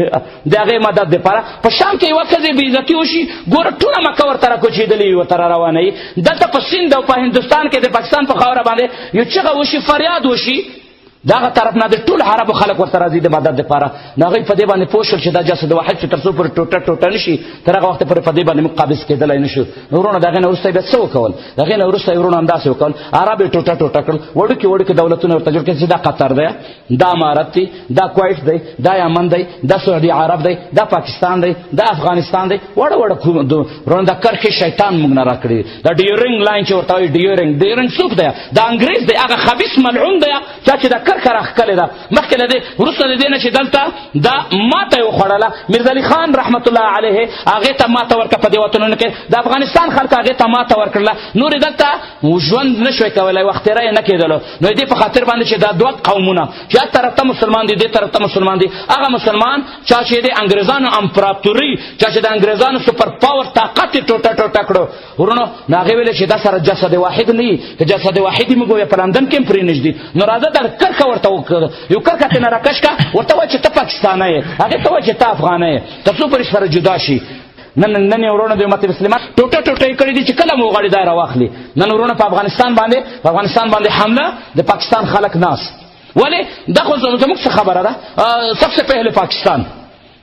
د هغې مدد دپاره. په شام کې یوه ښځې بېعزتي وشي، ګوره ټوله مکه ورته راکوچېدلې وي، ورته را روانه وي. دلته په سیند او په هندوستان کې د پاکستان په خاوره باندې یو چغه وشي، فریاد وشي، دغه طرف نه د ټول عربو خلک ورته راځي د مدد دپاره. نو هغوی په دې باندې پوه شول چې دا جسد واحد چې تر څو پورې ټوټه ټوټه نه شي تر هغه وخته پورې په دې باندې موږ قابض کېدلی نه شو. نو وروڼه د هغې نه وروسته یې بیا څه وکول؟ د هغې نه وروسته یې وروڼه همداسې وکول، عرب یې ټوټه ټوټه کړل، وړوکي وړوکي دولتونه ورته جوړ کړل چې دا قطر دی، دا امارت دی، دا کویټ دی، دا یمن دی، دا سعودي عرب دی، دا پاکستان دی، دا افغانستان دی. وړه وړه وروڼه دا کرښې شیطان موږ نه راکړي. دا ډیورنګ لاین چې ورته وایي ډیورنګ، ډیورنګ څوک دی؟ دا انګریز دی، هغه خبیث ملعون دی چا چې دا کرښه راښکلې ده. مخکې له دې وروسته له دې نه چې دلته دا ماته یې وخوړله، میرزا علي خان رحمت الله علیه هغې ته ماته ورکړه. په دې وطنونو کې د افغانستان خلکو هغې ته ماته ورکړله، نور یې دلته ژوند نه شوی کولی، وخت تېری یې نه کېدلو. نو دې په خاطر باندې چې دا دوه قومونه چې هر طرف ته مسلمان دي، دې طرف ته مسلمان دي، هغه مسلمان چا چې د انګریزانو امپراتوري، چا چې د انګریزانو سپر پاور طاقت یې ټوټه ټوټه کړو ورونو، نو هغې ویل چې دا سره جسد واحد نه وي، که جسد واحد موږ بیا په لندن کې هم پرې نږدي، نو راځه دا کرښه کرښه ورته وکړه، یو کرښه ترې نه راکش کړه، ورته وایه چې ته پاکستانی یې، هغې ته وایه چې ته افغانی یې، تر څو پورې سره جدا شي. نن نن یې وروڼه د امت مسلمه ټوټه ټوټه یې کړي دي چې کله مو وغواړي دا راواخلي. نن وروڼه په افغانستان باندې، په افغانستان باندې حمله، د پاکستان خلک ناست. ولې؟ دا خو زموږ څه خبره ده. سب سے پہلے پاکستان،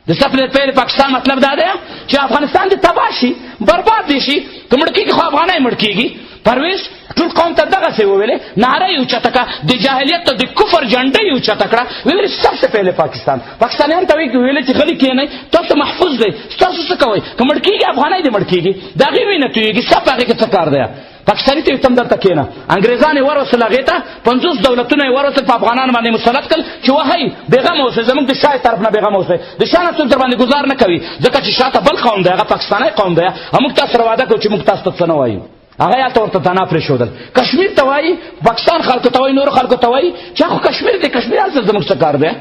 د سب سے پہلے پاکستان مطلب دا دی چې افغانستان دې تباه شي، برباد دې شي، که مړ کېږي خو افغانۍ مړ کېږي. پرویز ټول قوم ته دغسې وویلې، نعره یې اوچته کړه، د جاهلیت ته د کفر جنډه یې اوچته کړه، ویل سب سے پہلے پاکستان. پاکستانیان ته ویل چې غلي کښېنئ، تاسو محفوظ دی، تاسو څه کوئ؟ که مړ کېږي افغانۍ دې مړ کېږي، د هغې وینه تویېږي، ستا په هغې کې څه کار دی؟ پاکستاني ته تم دلته کښېنه. انګرېزان یې وروستل هغې ته، 50 دولتونه یې وروستل، په افغانانو باندې مسلط کړل چې وهئ، بېغمه اوسئ، زموږ د شاه طرف نه بېغمه اوسئ، د شاه نه څوک در باندې ګزار نه کوي، ځکه چې شاه ته بل قوم دی، هغه پاکستانی قوم دی، او موږ تاسو سره وعده کوو چې موږ تاسو ته څه نه وایو. هغه یې هلته ورته تناه پرېښودل. کشمیر ته وایي، پاکستان خلکو ته وایي، نورو خلکو ته وایي چې خو کشمیر دی، کشمیر هلته زموږ څه کار دی؟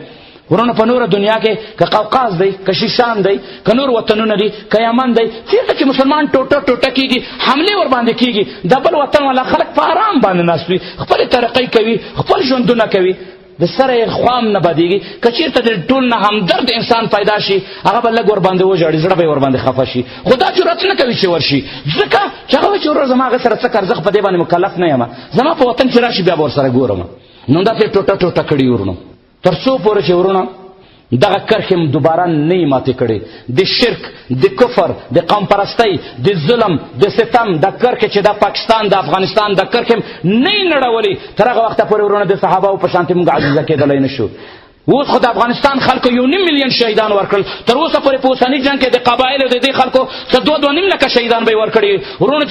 ورونه په نوره دنیا کې که قوقاز دی، که شیشان دی، که نور وطنونه دي، که یمن دی، چېرته چې مسلمان ټوټه ټوټه کېږي، حملې ورباندې کېږي، د بل وطن والا خلک په آرام باندې ناست وي، خپلې ترقۍ کوي، خپل ژوندونه کوي، د سره یې خوام نه بدېږي. که چېرته د ټول نه همدرد انسان پیدا شي، هغه به لږ ورباندې وژاړي، زړه به یې ورباندې خفه شي، خو دا جرأت نه کوي چې ورشي، ځکه چې هغه وایي چې وروره زما هغه سره څه کار، زه خو په دې باندې مکلف نه یم، زما په وطن چې راشي بیا به ورسره ګورم. نو داسې ټوټه ټوټه کړي ورونو، تر څو پورې چې ورونه دغه کرښې هم دوباره نه یې ماتې کړې، د شرک، د کفر، د قوم پرستۍ، د ظلم، د ستم د کرښې چې د پاکستان، د افغانستان د کرښې هم نه یې نړولې، تر هغه وخته پورې ورونه د صحابهو په شانتې موږ عاجزه کېدلی نه شو. اوس خو د افغانستان خلکو 1.5 میلیون شهیدان ورکړل، تر اوسه پورې په اوسني جنګ کې د قبایلو د دې خلکو څه 2-2.5 لکه شهیدان به یې ورکړي ورونه،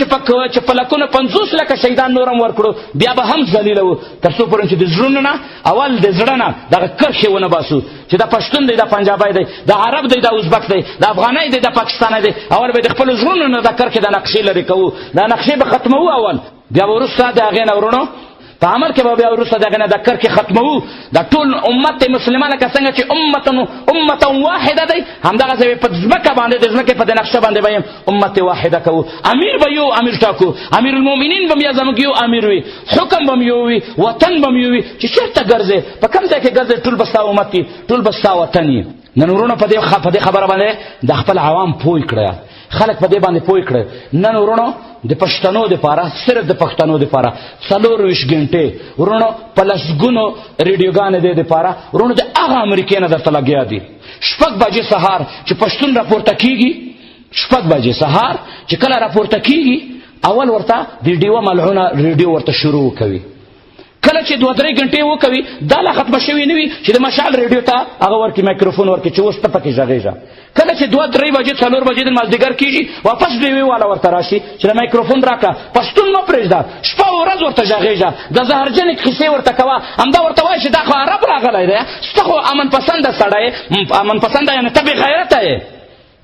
چې په لکونو 50 لکه شهیدان نور هم ورکړو، بیا به هم ذلیله وو. تر څو پورې چې د زړونو نه اول د زړه نه دغه کرښې ونه باسو چې دا پښتون دی، دا پنجابی دی، دا عرب دی، دا ازبک دی، دا افغانی دی، دا پاکستانی دی، اول به د خپلو زړونو نه دا کرښې د نقشې لرې کوو، دا نقشې به ختموو اول، بیا وروسته د هغې نه وروڼو په عمل کې به بیا وروسته د هغې نه د کرښې ختموو. دا ټول امت مسلمه لکه څنګه چې امت واحده دی، همدغسې به په ځمکه باندې د ځمکې په دې نقشه باندې به یې امت واحده کوو. امیر به یو امیر ټاکو، امیر المؤمنین به بیا زموږ یو امیر وي، حکم به یو وي، وطن به یو وي، چې چېرته ګرځې، په کوم ځای کې ګرځې، ټول به ستا امت وي، ټول به ستا وطن وي. نن وروڼه په دې خبره باندې د خپل عوام پوه کړه، خلک په دې باندې پوه کړه. نن وروڼو د پښتنو دپاره، صرف د پښتنو دپاره 24 ګنټې وروڼو په لسګونو ریډیوګانې دې دپاره وروڼو د هغه امریکې نه درته لګیا دي. 6 بجې سهار چې پښتون راپورته کېږي، 6 بجې سهار چې کله راپورته کېږي، اول ورته د ډیوه ملعونه ریډیو ورته شروع کوي. کله چې 2-3 ګنټې وکوي، دا لا ختمه شوې نه وي چې د مشال ریډیو ته هغه ورکړي، مایکروفون ورکړي چې اوس ته پکې غږېږه. کله چې 2-3 بجې 4 بجې د مازدیګر کېږي، واپس ډیوې والا ورته راشي چې د مایکروفون راکړه، پښتون مه پرېږده، شپه او ورځ ورته غږېږه، د زهرجنې قصې ورته کوه، همدا ورته وایي چې دا خو عرب راغلی دی، ستا خو امن پسنده سړی، امن پسنده یعنې ته بېغیرته یې،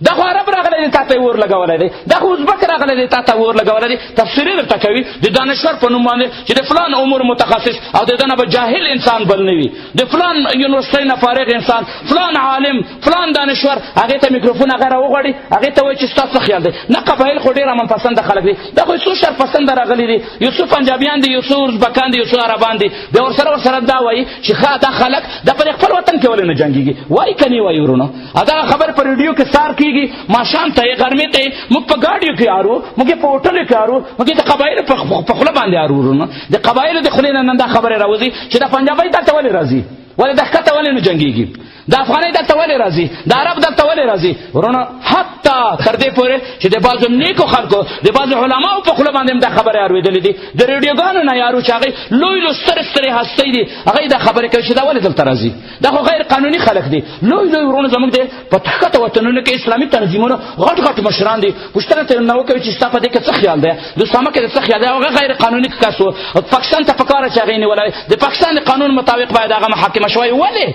دا خو عرب راغلی دی تا ته یې اور لګولی دی، دا خو ازبک راغلی دی تا ته اور لګولی دی. تفسیرې درته کوي د دانشور په نوم باندې چې د فلان امور متخصص او د ده نه به جاهل انسان بل نه وي، د فلان یونیورسټۍ نه فارغ انسان، فلان عالم، فلان دانشور، هغې ته میکروفون هغه راوغواړي، هغې ته وایي چې ستا څه خیال دی؟ نه قبایل خو ډېر امن پسنده خلک دي، دا خو څو شر پسنده راغلي دي، یو څو پنجابیان دي، یو څو ازبکان دي، یو څو عربان دي. بیا ورسره دا وایي چې ښه دا خلک دا په خپل وطن کې ولې نه جنګېږي؟ وایي که نه وایي ورونو؟ دا خبر په ریډیو کې سار کېږي، ماښام ته یې، غرمې ته یې، موږ په ګاډیو کې ارو، موږ یې په هوټلو کې ارو، موږ یې د قبایلو په خوله باندې ارو ورونو. د قبایلو د خولې نه نن دا خبرې راوځي چې د پنجابۍ دلته ولې راځي، ولې د ښکته ولې نه جنګېږي، د افغانۍ دلته ولې راځي، د عرب دلته ولې راځي ورونه. حتی تر دې پورې چې د بعضو نیکو خلکو، د بعضو علماو په خوله باندې هم دا خبرې اورېدلې دي، د ریډیوګانو نه یارو چې هغوی لوی لوی سترې سترې هستۍ دي، هغوی دا خبرې کوي چې دا ولې دلته راځي، دا خو غیر قانوني خلک دي. لوی لوی ورونه زموږ دی په ښکته وطنونو کې اسلامي تنظیمونو غټ غټ مشران دي، پوښتنه ترې نه وکوي چې ستا په دې کې څه خیال دی، د اسامه کې څه خیال دی، هغه غیر قانوني کس و، پاکستان ته په کاره چې هغې نیولی، د پاکستان د قانون مطابق باید هغه محاکمه شوی. ولې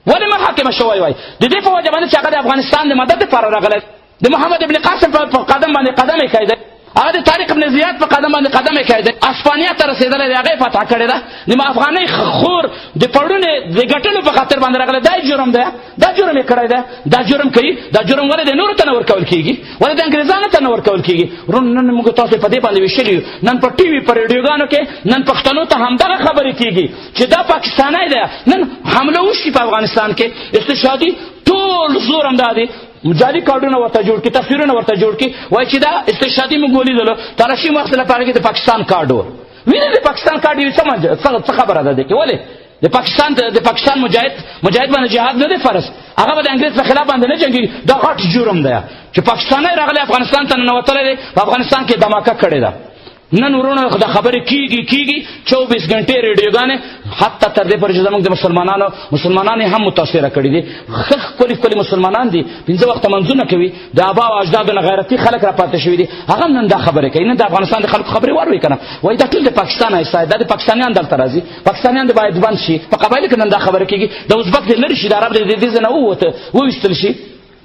ولې محاکمه شوی وای؟ د دې په وجه باندې چې هغه د افغانستان د مدد لپاره راغلی، د محمد ابن قاسم په قدم باندې قدم یې کړی دی، هغه د طارق ابن زیاد په قدم باندې قدم یې کړی دی، اسپانیا ته رسېدلی دی، هغه یې فتح کړې ده. د افغانۍ خور د پړونې د ګټلو په خاطر باندې راغلی، دا یې جرم دی، دا جرم یې کړی دی، دا جرم کوي. دا جرم ولې د نورو ته نه ورکول کېږي؟ ولې د انګریزانو ته نه ورکول کېږي؟ وروڼو نن موږ تاسو په دې باندې ویشلي یو. نن په ټي وي په ریډیوګانو کې نن پښتنو ته همدغه خبرې کېږي چې دا پاکستانی دی. نن حمله وشي په افغانستان کې، استشهادي ټول زور همدا دی، جعلي کارډونه ورته جوړ کړي، تصویرونه ورته جوړ کړي، وایي چې دا استشهادي موږ ولیدلو، تلاشي مو اخیستله، په هغې کې د پاکستان کارډ و. وینې د پاکستان کارډ یو څه خبره ده دې کې؟ ولې د پاکستان مجاهد باندې جهاد نه دی فرض، هغه به د انګریز په خلاف باندې نه جنګېږي. دا غټ جرم دی چې پاکستانی راغلی افغانستان ته ننوتلی دی، په افغانستان کې دماکه کړې ده. نن وروڼه دا خبرې کیږي کیږي 24 غنټې ریډیوګانې، حتی تر دې پورې چې زموږ د مسلمانان هم متاثره کړي دي. ښه ښکلي ښکلي مسلمانان دي، 5 وخته منځونه کوي، د ابا او اجدادو نه غیرتي خلک را پاتې شوي دي، هغه هم نن دا خبرې کوي. نن د افغانستان د خلکو خبرې واروي که نه، وایي دا ټول د پاکستان ایسا دا د پاکستانیان دلته راځي، پاکستانیان دې باید بند شي. په قبایلو کې نن دا خبرې کیږي، د ازبک دې لرې شي، د عرب دې د دې ځای نه ووته وویستل شي.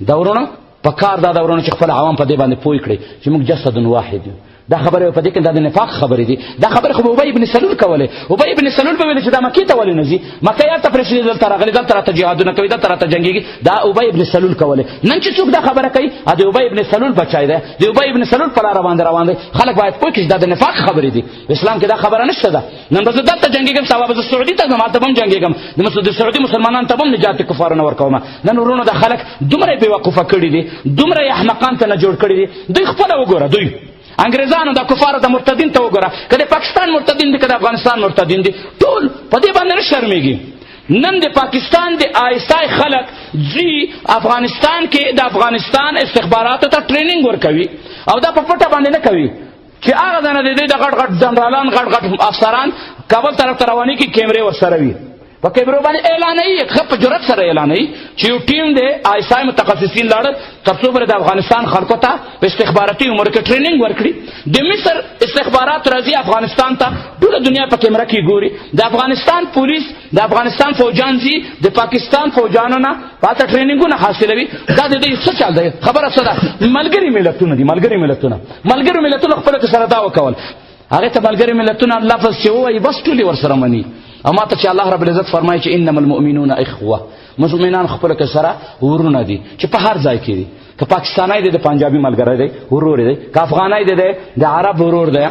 دا وروڼه په کار دا دا وروڼه چې خپل عوام په دې باندې پوه کړي چې موږ جسد واحد یو. دا خبره په دې کې دا د نفاق خبرې دي. دا خبره خو ابی ابن سلول کوله. ابی ابن سلول به ویل چې دا مکې ته ولې نه ځي، مکه یې هلته پرېښودې، دلته راغلي، دلته راته جهادونه کوي، دلته راته جنګېږي. دا ابی ابن سلول کوله. نن چې څوک دا خبره کوي، د ابی ابن سلول بچی دی، د ابی ابن سلول په لاره باندې روان دی. خلک باید پوه کړي چې دا د نفاق خبرې دي. اسلام کې دا خبره نشته ده. نن به زه دلته جنګېږم، سبا به زه سعودي ته ځم، هلته به هم جنګېږم، د سعودي مسلمانانو ته به هم نجات کفارو نه ورکوم. نن وروڼه دا خلک دومره یې بېوقوفه کړي دي، دومره یې احمقان ته نه جوړ کړي دي. دوی خپله وګوره، دوی انګریزانو د کفارو د مرتدین ته وګوره، که د پاکستان مرتدین دي که د افغانستان مرتدین دي، ټول په دې باندې نه شرمېږي. نن د پاکستان د آی اس آی خلک ځي افغانستان کې د افغانستان استخباراتو ته ټریننګ ورکوي، او دا په پټه باندې نه کوي چې هغه ځای نه د دوی د غټ غټ جنرالان، غټ غټ افسران کابل طرف ته روانېږي، کیمرې ورسره وي، په کیمرو باندې اعلانوي، ښه په جرأت سره اعلانوي چې یو ټیم دی آی اس آی متخصصین لاړل تر څو پورې د افغانستان خلکو ته په استخباراتي امور کې ټریننګ ورکړي. د مصر استخبارات راځي افغانستان ته، ټوله دنیا په کیمره کې ګوري. د افغانستان پولیس، د افغانستان فوجان ځي د پاکستان فوجانو نه پاته ټریننګونه حاصلوي. دا د دوی څه چل دی؟ خبره څه ده؟ ملګري ملتونه دي، ملګري ملتونه، ملګري ملتونه خپله کې سره دا وکول. هغې ته ملګري ملتونه لفظ چې ووایي بس ټولې ورسره مني. او ما ته چې الله رب العزت فرمایي چې انما المؤمنون اخوه، مسلمانان خپل کې سره ورونه دي، چې په هر ځای کې دي. که پاکستانی دی د پنجابي ملګری دی، ورور دی، که افغانی دی د عرب ورور دی،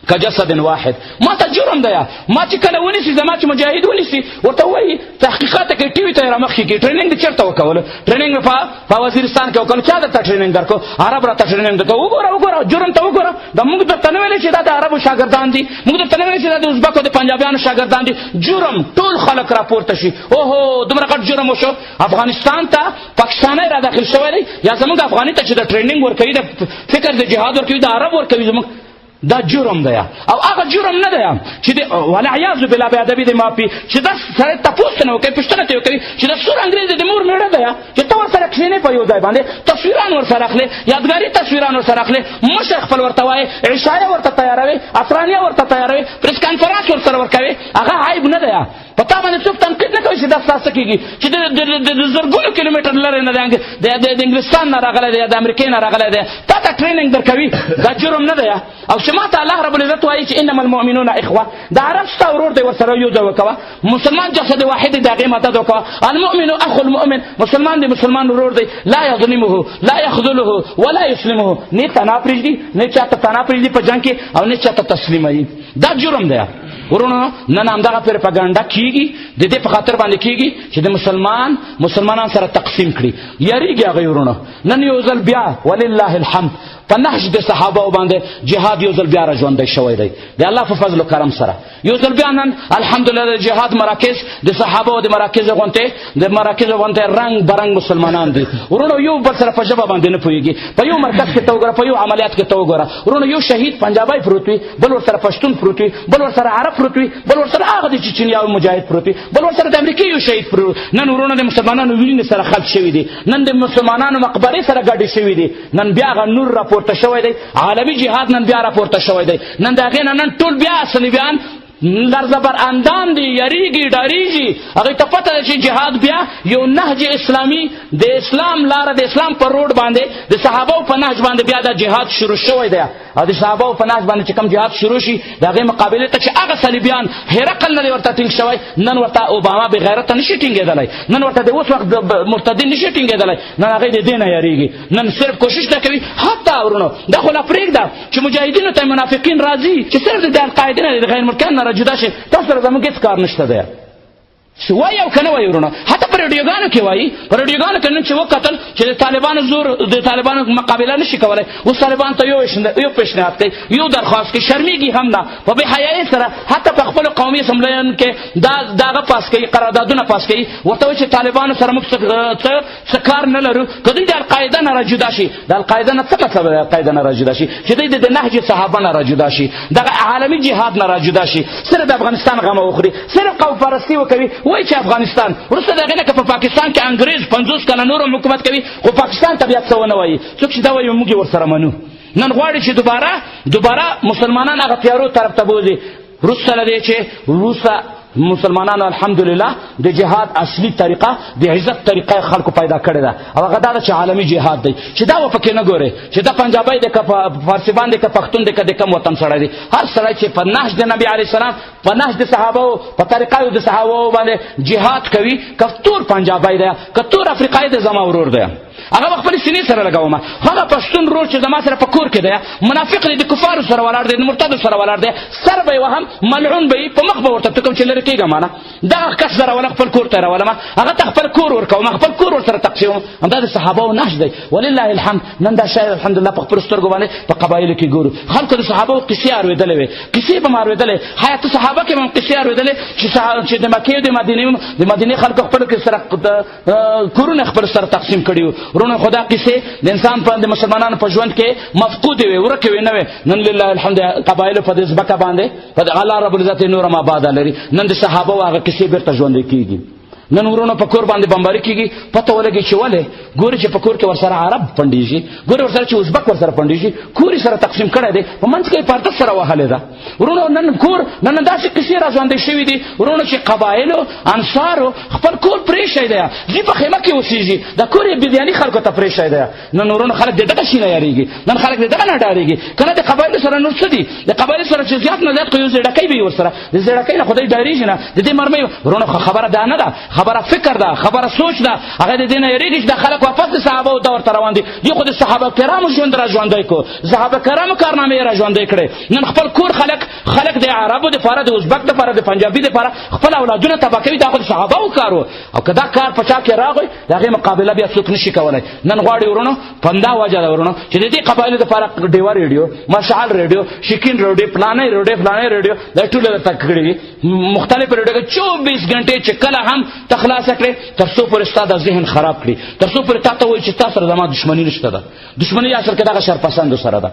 کجسد واحد. ما ته جرم دی، ما چې کله ونیسي، زما چې مجاهد ونیسي، ورته وایي تحقیقات کوي، ټي وي ته یې رامخکې کړي، ټریننګ دې چېرته وکولو؟ ټریننګ مې په وزیرستان کې وکړو. چا درته ټریننګ درکړو؟ عرب راته ټریننګ درکړو. وګوره وګوره جرم ته وګوره، دا موږ درته نه ویلې چې دا د عربو شاګردان دي، موږ درته نه ویلې چې دا د ازبکو د پنجابیانو شاګردان دي. جرم ټول خلک راپورته شي، اوهو دومره غټ جرم وشو. افغانستان ته پاکستانی را داخل شوی دی، یا زموږ افغاني ته چې د ټریننګ ورکوي، د فکر د جهاد ورکوي، د عرب ورکوي، زموږ دا جرم دی. او هغه جرم نه دی چې د والعیاذ بالله بې ادبي دی معافي، چې دا سړی تپوس نه وکړي، پوښتنه ترې وکړي چې دا سور انګرېز د مور مېړه دی چې ته ورسره کښېنې په یو ځای باندې، تصویران ورسره اخلې، یادګاري تصویران ورسره اخلې، مشر خپل ورته وایې، عشایه ورته تیاروې، افرانیه ورته تیاروې، پریس کانفرنس ورسره ورکوې، هغه عیب نه دی. په تا باندې څوک تنقید نه کوي چې دا ستا څه کېږي، چې د زرګونو کیلومتر لرې نه دی، د انګلستان نه راغلی دی، د امریکې نه راغلی دی، تا ته ټریننګ درکوي، دا جرم نه دی. او چې ما ته الله رب العزت وایي چې انما المؤمنون اخوه، د عرب ستا ورور دی، ورسره یو ځای وکوه، مسلمان جسد واحد دی، د هغې مدد وکوه. المؤمن اخو المؤمن، مسلمان دی مسلمان ورور دی، لا یظلمه لا یخذله ولا یسلمه، نه تنها پرېږدي، نه چاته تنها پرېږدي په جنګ کې، او نه چاته تسلیموي. دا جرم دی ورونو. نن همدغه پروپاګاندا کیږي، د دې په خاطر باندې کیږي چې د مسلمانان سره تقسیم کړي. یریږي هغوی ورونو. نن یو ځل بیا ولله الحمد په نهج د صحابه باندې جهاد یو ځل بیا را ژوندی شوی دی، د الله په فضل و کرم سره یو ځل بیا نن الحمدلله د جهاد مراکز د صحابه د مراکز غونته د مراکز غونته رنګ برنګ مسلمانان دي ورونو. یو بل سره په ژبه باندې نه پوهیږي، په یو مرکز کې ته وګوره، په یو عملیات کې ته وګوره ورونو، یو شهید پنجابی پروت وي، بل ورسره پښتون پروت وي، بل ورسره عرب پروت وي، بل ورسره هغه د چچنیا مجاهد پروت وي، بل ورسره د امریکې یو شهید پروت. نن ورونو د مسلمانانو وینې سره خلط شوي دي، نن د مسلمانانو مقبرې سره ګډې شوي دي، نن بیا هغه نور راپورته شوی دی، عالمي جهاد نن بیا راپورته شوی دی. نن د هغې نه نن ټول بیا صلیبیان لرزه بر اندام دي، یریږي، ډاریږي. هغوی ته پته ده چې جهاد بیا یو نهج اسلامي، د اسلام لاره، د اسلام پر روډ باندې، د صحابو په نهج باندې بیا دا جهاد شروع شوی دی. او د صحابو په نهج باندې چې کوم جهاد شروع شي، د هغې مقابلې ته چې هغه صلیبیان هرقل نه دی ورته ټینګ شوی، نن ورته اوباما بې غیرته نشي ټینګېدلی، نن ورته د اوس وخت مرتدین نشي ټینګېدلی، نن هغوی د دې نه یریږي. نن صرف کوشش دا کوي، حتی ورونو دا خو لا پرېږده چې مجاهدینو ته منافقین راځي چې صرف د القاعدې نه، د غیر ملکیانو نه را جدا شي، تاسو سره زموږ هېڅ کار نشته دی. چې وایي او که نه وایي ورونه، حتی په رډیوګانو کې وایي، په رډیوګانو کې نن چې وکتل چې د طالبانو زور، د طالبانو مقابله نشي کولی، اوس طالبان ته یو پیشنهاد کوي، یو درخواست کوي، شرمیږي هم نه، په بې حیایۍ سره حتی په خپلو قومي اسمبلیانو کې دا دغه پاس کوي، قراردادونه پاس کوي، ورته وایي چې طالبانو سره موږ څه کار نه لرو، که دوی د القاعده نه را جدا شي. د القاعده نه څه مطلب دی؟ القاعده نه را جدا شي چې دوی د نهج صحابه نه را جدا شي، دغه عالمي جهاد نه را جدا شي، صرف د افغانستان غمه وخوري، صرف قوم پرستي وکوي. وایي چې افغانستان وروسته د هغې نه که په پاکستان کې انګرېز 50 کاله نور هم حکومت کوي، خو پاکستان ته بیا څه ونه وایي. څوک چې دا وایي موږ یې ورسره منو. نن غواړي چې دوباره مسلمانان هغه تیارو طرف ته بوځي. وروسته له دې چې وروسته مسلمانانو الحمدلله د جهاد اصلي طریقه، د عزت طریقه خلکو پیدا کړې ده، او هغه دا ده چې عالمي جهاد دی، چې دا پکې نه ګوري چې دا پنجابی دی که فارسیبان دی که پښتون دی که د کوم وطن سړی دی. هر سړی چې په نهج د نبي علیه السلام، په نهج د صحابو، په طریقه د صحابو باندې جهاد کوي، که تور پنجابی دی که تور افریقایی دی، زما ورور دی، هغه به خپلې سینې سره لګوم. هغه پښتون ورور چې زما سره په کور کې دی، منافق دی، د کفارو سره ولاړ دی، د مرتدو سره ولاړ دی، سر به یې وهم، ملعون به یې، په مخ به ورته ټکم چې لرې کېږه ما نه، دغه کس زه راولم، خپل کور ته راولم، هغه ته خپل کور ورکوم، خپل کور ورسره تقسیموم. همدا د صحابو نهج دی. ولله الحمد نن دا شی الحمدلله په خپلو سترګو باندې په قبایلو کې ګورو. خلکو د صحابو قصې اورېدلې وې، قصې به مې اورېدلې، حیات صحابه کې به مې قصې اورېدلې چې د مکې د مدینې خلکو خپلو کې سره کورونه خپل سره تقسیم کړي وو. وروڼه خو دا قصې د انسان په د مسلمانانو په ژوند کې مفقودې وې، ورکې وې، نه وې. نن لله الحمد قبایلو په دې ځمکه باندې په الله رب العزت نور هم آباده لري. نن د صحابه هغه قصې بېرته ژوندۍ کېږي. نن ورونه په کور باندې بمباري کېږي، پته ولګي چې ولې، ګوري چې په کور کې ورسره عرب پنډېږي، ګوري ورسره چې ازبک ورسره پنډېږي، کور یې سره تقسیم کړی دی، په منځ کې یې پرده سره وهلې ده. ورونو نن کور، نن داسې قصې را ژوندۍ شوي دي ورونو چې قبایلو انصارو خپل کور پرېښی دی، دوی په خیمه کې اوسېږي، دا کور یې بېدیاني خلکو ته پرېښی دی. نن ورونو خلک د دغه شي نه یارېږي، نن خلک د دغه نه ډارېږي. که نه د قبایلو سره نور څه دي؟ د قبایلو سره چې زیات نه زیات خو یو زړکۍ به وي ورسره، د زړکۍ نه خو دی ډارېږي نه، د دې مرمۍ. ورونو خبره دا نه ده، خبره فکر ده، خبره سوچ ده. هغه د دې نه یارېږي چې دا خلک واپس د صحابه دور ته روان دي، دوی خو د صحابه کرامو ژوند را ژوندی کړو، صحابه کرامو کارنامې یې را ژوندی کړې. نن خپل کور خلک د عربو دپاره، د ازبک دپاره، د پنجابي دپاره خپل اولادونه تباه کوي. دا خو د صحابه کار و، او که دا کار په چا کې راغی د هغې مقابله بیا څوک نشي کولی. نن غواړي ورونو په همدا وجه ده ورونو چې د دې قبایلو دپاره ډیوه ریډیو، مشعل ریډیو، شکین ریډیو، فلانی ریډیو، فلانی ریډیو، دا ټول درته کړي دي مختلف ریډیو کې 24 ګنټې چې کله هم ته خلاصه کړې، تر څو پورې ستا د ذهن خراب کړي، تر څو پورې تا ته وایي چې تا سره زما دښمني نشته ده. دښمني اصل کې دغه شرپسندو سره ده.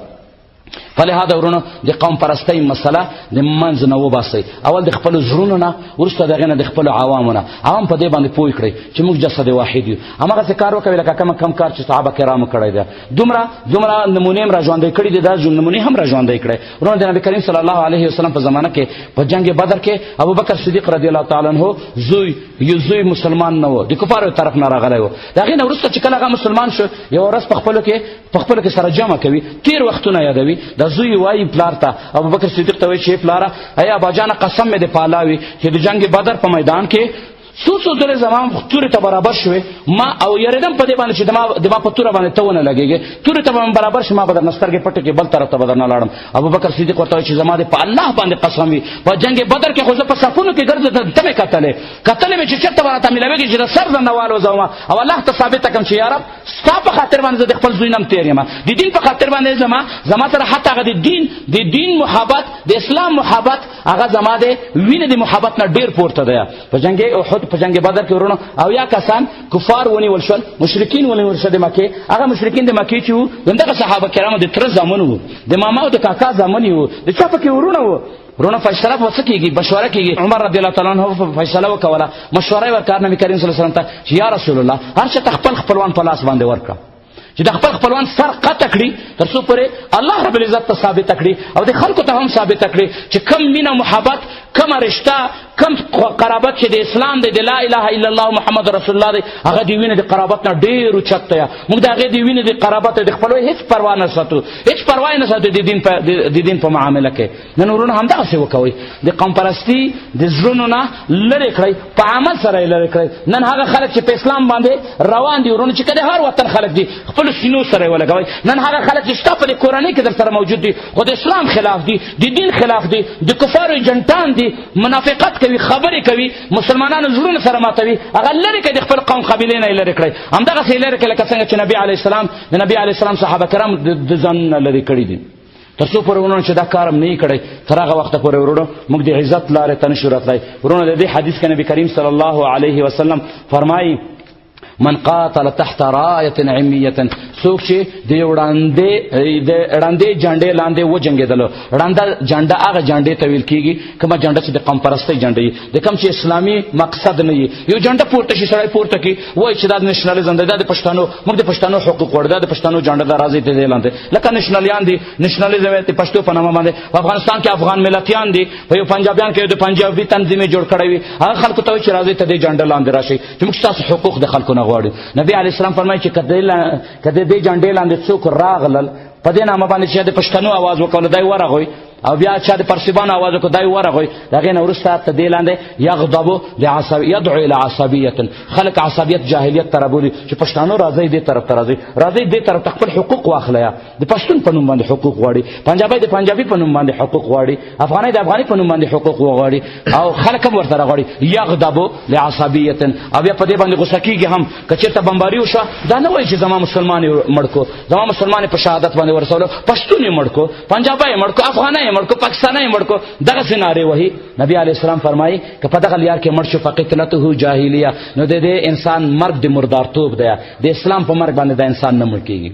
فلهذا ورونو د قوم پرستۍ مسله د منځ نه وباسئ، اول د خپلو زړونو نه، وروسته د هغې نه د خپلو عوامو نه. عوام په دې باندې پوه کړئ چې موږ جسد واحد یو، هماغسې کار وکوي لکه کوم کم کار چې صحابه کرامو کړی دی. دومره نمونې هم را ژوندۍ کړي دي، دا نمونې هم را ژوندۍ کړئ ورونو. د نبي کریم صلی الله علیه وسلم په زمانه کې په جنګ بدر کې ابوبکر صدیق رضی الله تعالی عنه زوی، یو زوی مسلمان نه و، د کفارو طرف نه راغلی و. د هغې نه وروسته چې کله هغه مسلمان شو، یوه ورځ په خپلو کې سره جمع کوي، تېر وختونه یادوي. د زوی وایي پلار ته، ابوبکر صدیق ته وایي چې پلاره، ای اباجانه، قسم مې د په الله وي چې د جنګ بدر په میدان کې څو څو ځلې زما تورې ته برابر شوې، ما او یریدم په دې باندې چې د ما په توره باندې ته ونه لګېږې، تورې ته به مې برابر شي، ما به درنه سترګې پټې کړې، بل طرف ته به درنه لاړم. ابوبکر صدیق ورته وایي چې زما دې په الله باندې قسم وي، په جنګ بدر کې خو زه په صفونو کې ګرځېدم، ته مې کتلې، کتلې مې چې چېرته به راته میلاوېږي چې د سر درنه والوځوم او الله ته ثابته کړم چې یا رب ستا په خاطر باندې زه د خپل زوی نم تېر یم، د دین په خاطر باندې زما سره حتی هغه د دین محبت، د اسلام محبت، هغه زما د وینې د محبت نه ډېر پورته دی. په جنګ احد، په جنګ بدر کې ورونو او یا کسان کفار ونیول شول، مشرکین ونیول شول د مکې. هغه مشرکین د مکې چې وو، همدغه صحابه کرامو د تره زامن وو، د ماما او د کاکا زامن یې وو، د چا پکې ورونه وو. ورونه فیصله به څه کېږي، مشوره کېږي. عمر رضی الله تعالی عنه فیصله وکوله، مشوره یې ورکړه نبي کریم صلی الله علیه وسلم ته چې یا رسول الله، هر چا ته خپل خپلوان په لاس باندې ورکړه. چې د خپل خپلوان سر قطع کړي تر څو پورې الله رب العزت ته ثابته کړي او د خلکو ته هم ثابته کړي چې کم مینه محبت، کم رشته، کم قرابت چې د اسلام دی، د لا اله الا الله محمد رسول الله دی، هغه د وینې د قرابت نه ډېر اوچت دی. موږ د هغې د وینې د قرابت د خپلوۍ هېڅ پروا نه ساتو، هېڅ پروا یې نه ساتو د دین په معامله کې. نن وروڼه همدغسې وکوئ، د قوم پرستي د زړونو نه لرې کړئ، په عمل سره یې لرې کړئ. نن هغه خلک چې په اسلام باندې روان دي وروڼه، چې که د هر وطن خلک دي، خپلو سینو سره یې ولګوئ. نن هغه خلک چې ستا په دې کورنۍ کې در سره موجود دي، خو د اسلام خلاف دي، د دین خلاف دي، د کفارو ایجنټان دي، منافقت کوي، خبرې کوي، مسلمانانو زړونه سره ماتوي، هغه لرې کړئ، د خپل قوم قبیلې نه یې لرې کړئ. همدغسې یې لرې کړئ لکه څنګه چې نبي علیه السلام د نبي علیه السلام صحابه کرام د ځانونه لرې کړي دي. تر څو پورې وروڼه چې دا کار هم نه یي کړی، تر هغه وخته پورې وروڼه موږ د عزت لارې ته نشو راتلی. وروڼه د دې حدیث کې نبي کریم صلی الله علیه وسلم فرمایي من قاتل تحت رايه عمية، څوک چې د وړاندې جنډې لاندې وجنګېدلو. وړانده جنډه هغه جنډې ته ویل کېږي کومه جنډه چې د قوم پرستۍ جنډه وي، د کوم چې اسلامي مقصد نه وي. یو جنډه پورته شي، سړی پورته کړي، وایي چې دا د نشنلیزم دی، دا د پښتنو، موږ د پښتنو حقوق غواړو، دا د پښتنو جنډه ده، راځئ د دې لاندې. لکه نشنلیان دي، نشنلیزم د پښتو په نامه باندې. په افغانستان کې افغان ملتیان دي، په یو پنجابیان کې د پنجابي تنظیم یې جوړ کړی وي، هغه خلکو ته وایي چې راځئ ته دې جنډه لاندې راشئ چې موږ ستاسو حقوق د خلکو نه غواړو. نبی علیه السلام فرمایي چې که د دې جنډې لاندې څوک راغلل په دې نامه باندې چې د پښتنو اواز وکړ، دی ورغوی، او بیا چا د پرسیبانو اواز وکړ، دی ورغوی، د هغې نه وروسته ته دې لاندې یغضب يدعو الى عصبیت، خلک عصبیت جاهلیت ته رابولي چې پښتانه راځئ دې طرف ته، راځئ راځئ دې طرف ته، خپل حقوق واخلئ. د پښتون په نوم باندې حقوق غواړي، پنجابی د پنجابي په نوم باندې حقوق غواړي، افغاني د افغاني په نوم باندې حقوق وغواړي، او خلک هم ورته راغواړي. یغضب لعصبیت، او بیا په دې باندې غوسه کېږي هم که چېرته بمباري وشوه، دا نه وایي چې زما مسلمان یې مړ کړو، زما مسلمان یې په شهادت باندې ورسولو، پښتون یې مړ کړو، پنجابی یې مړ کړو، افغاني یې مړ کړو، پاکستاني یې مړ کړو، دغسې نارې وهي. نبی علیه السلام فرمایي که په دغه لیار کې مړ شو فقتلته جاهلیه، نو د دې انسان مرګ د مردارتوب دی، د اسلام په مرګ باندې د انسان نه مړ کېږي.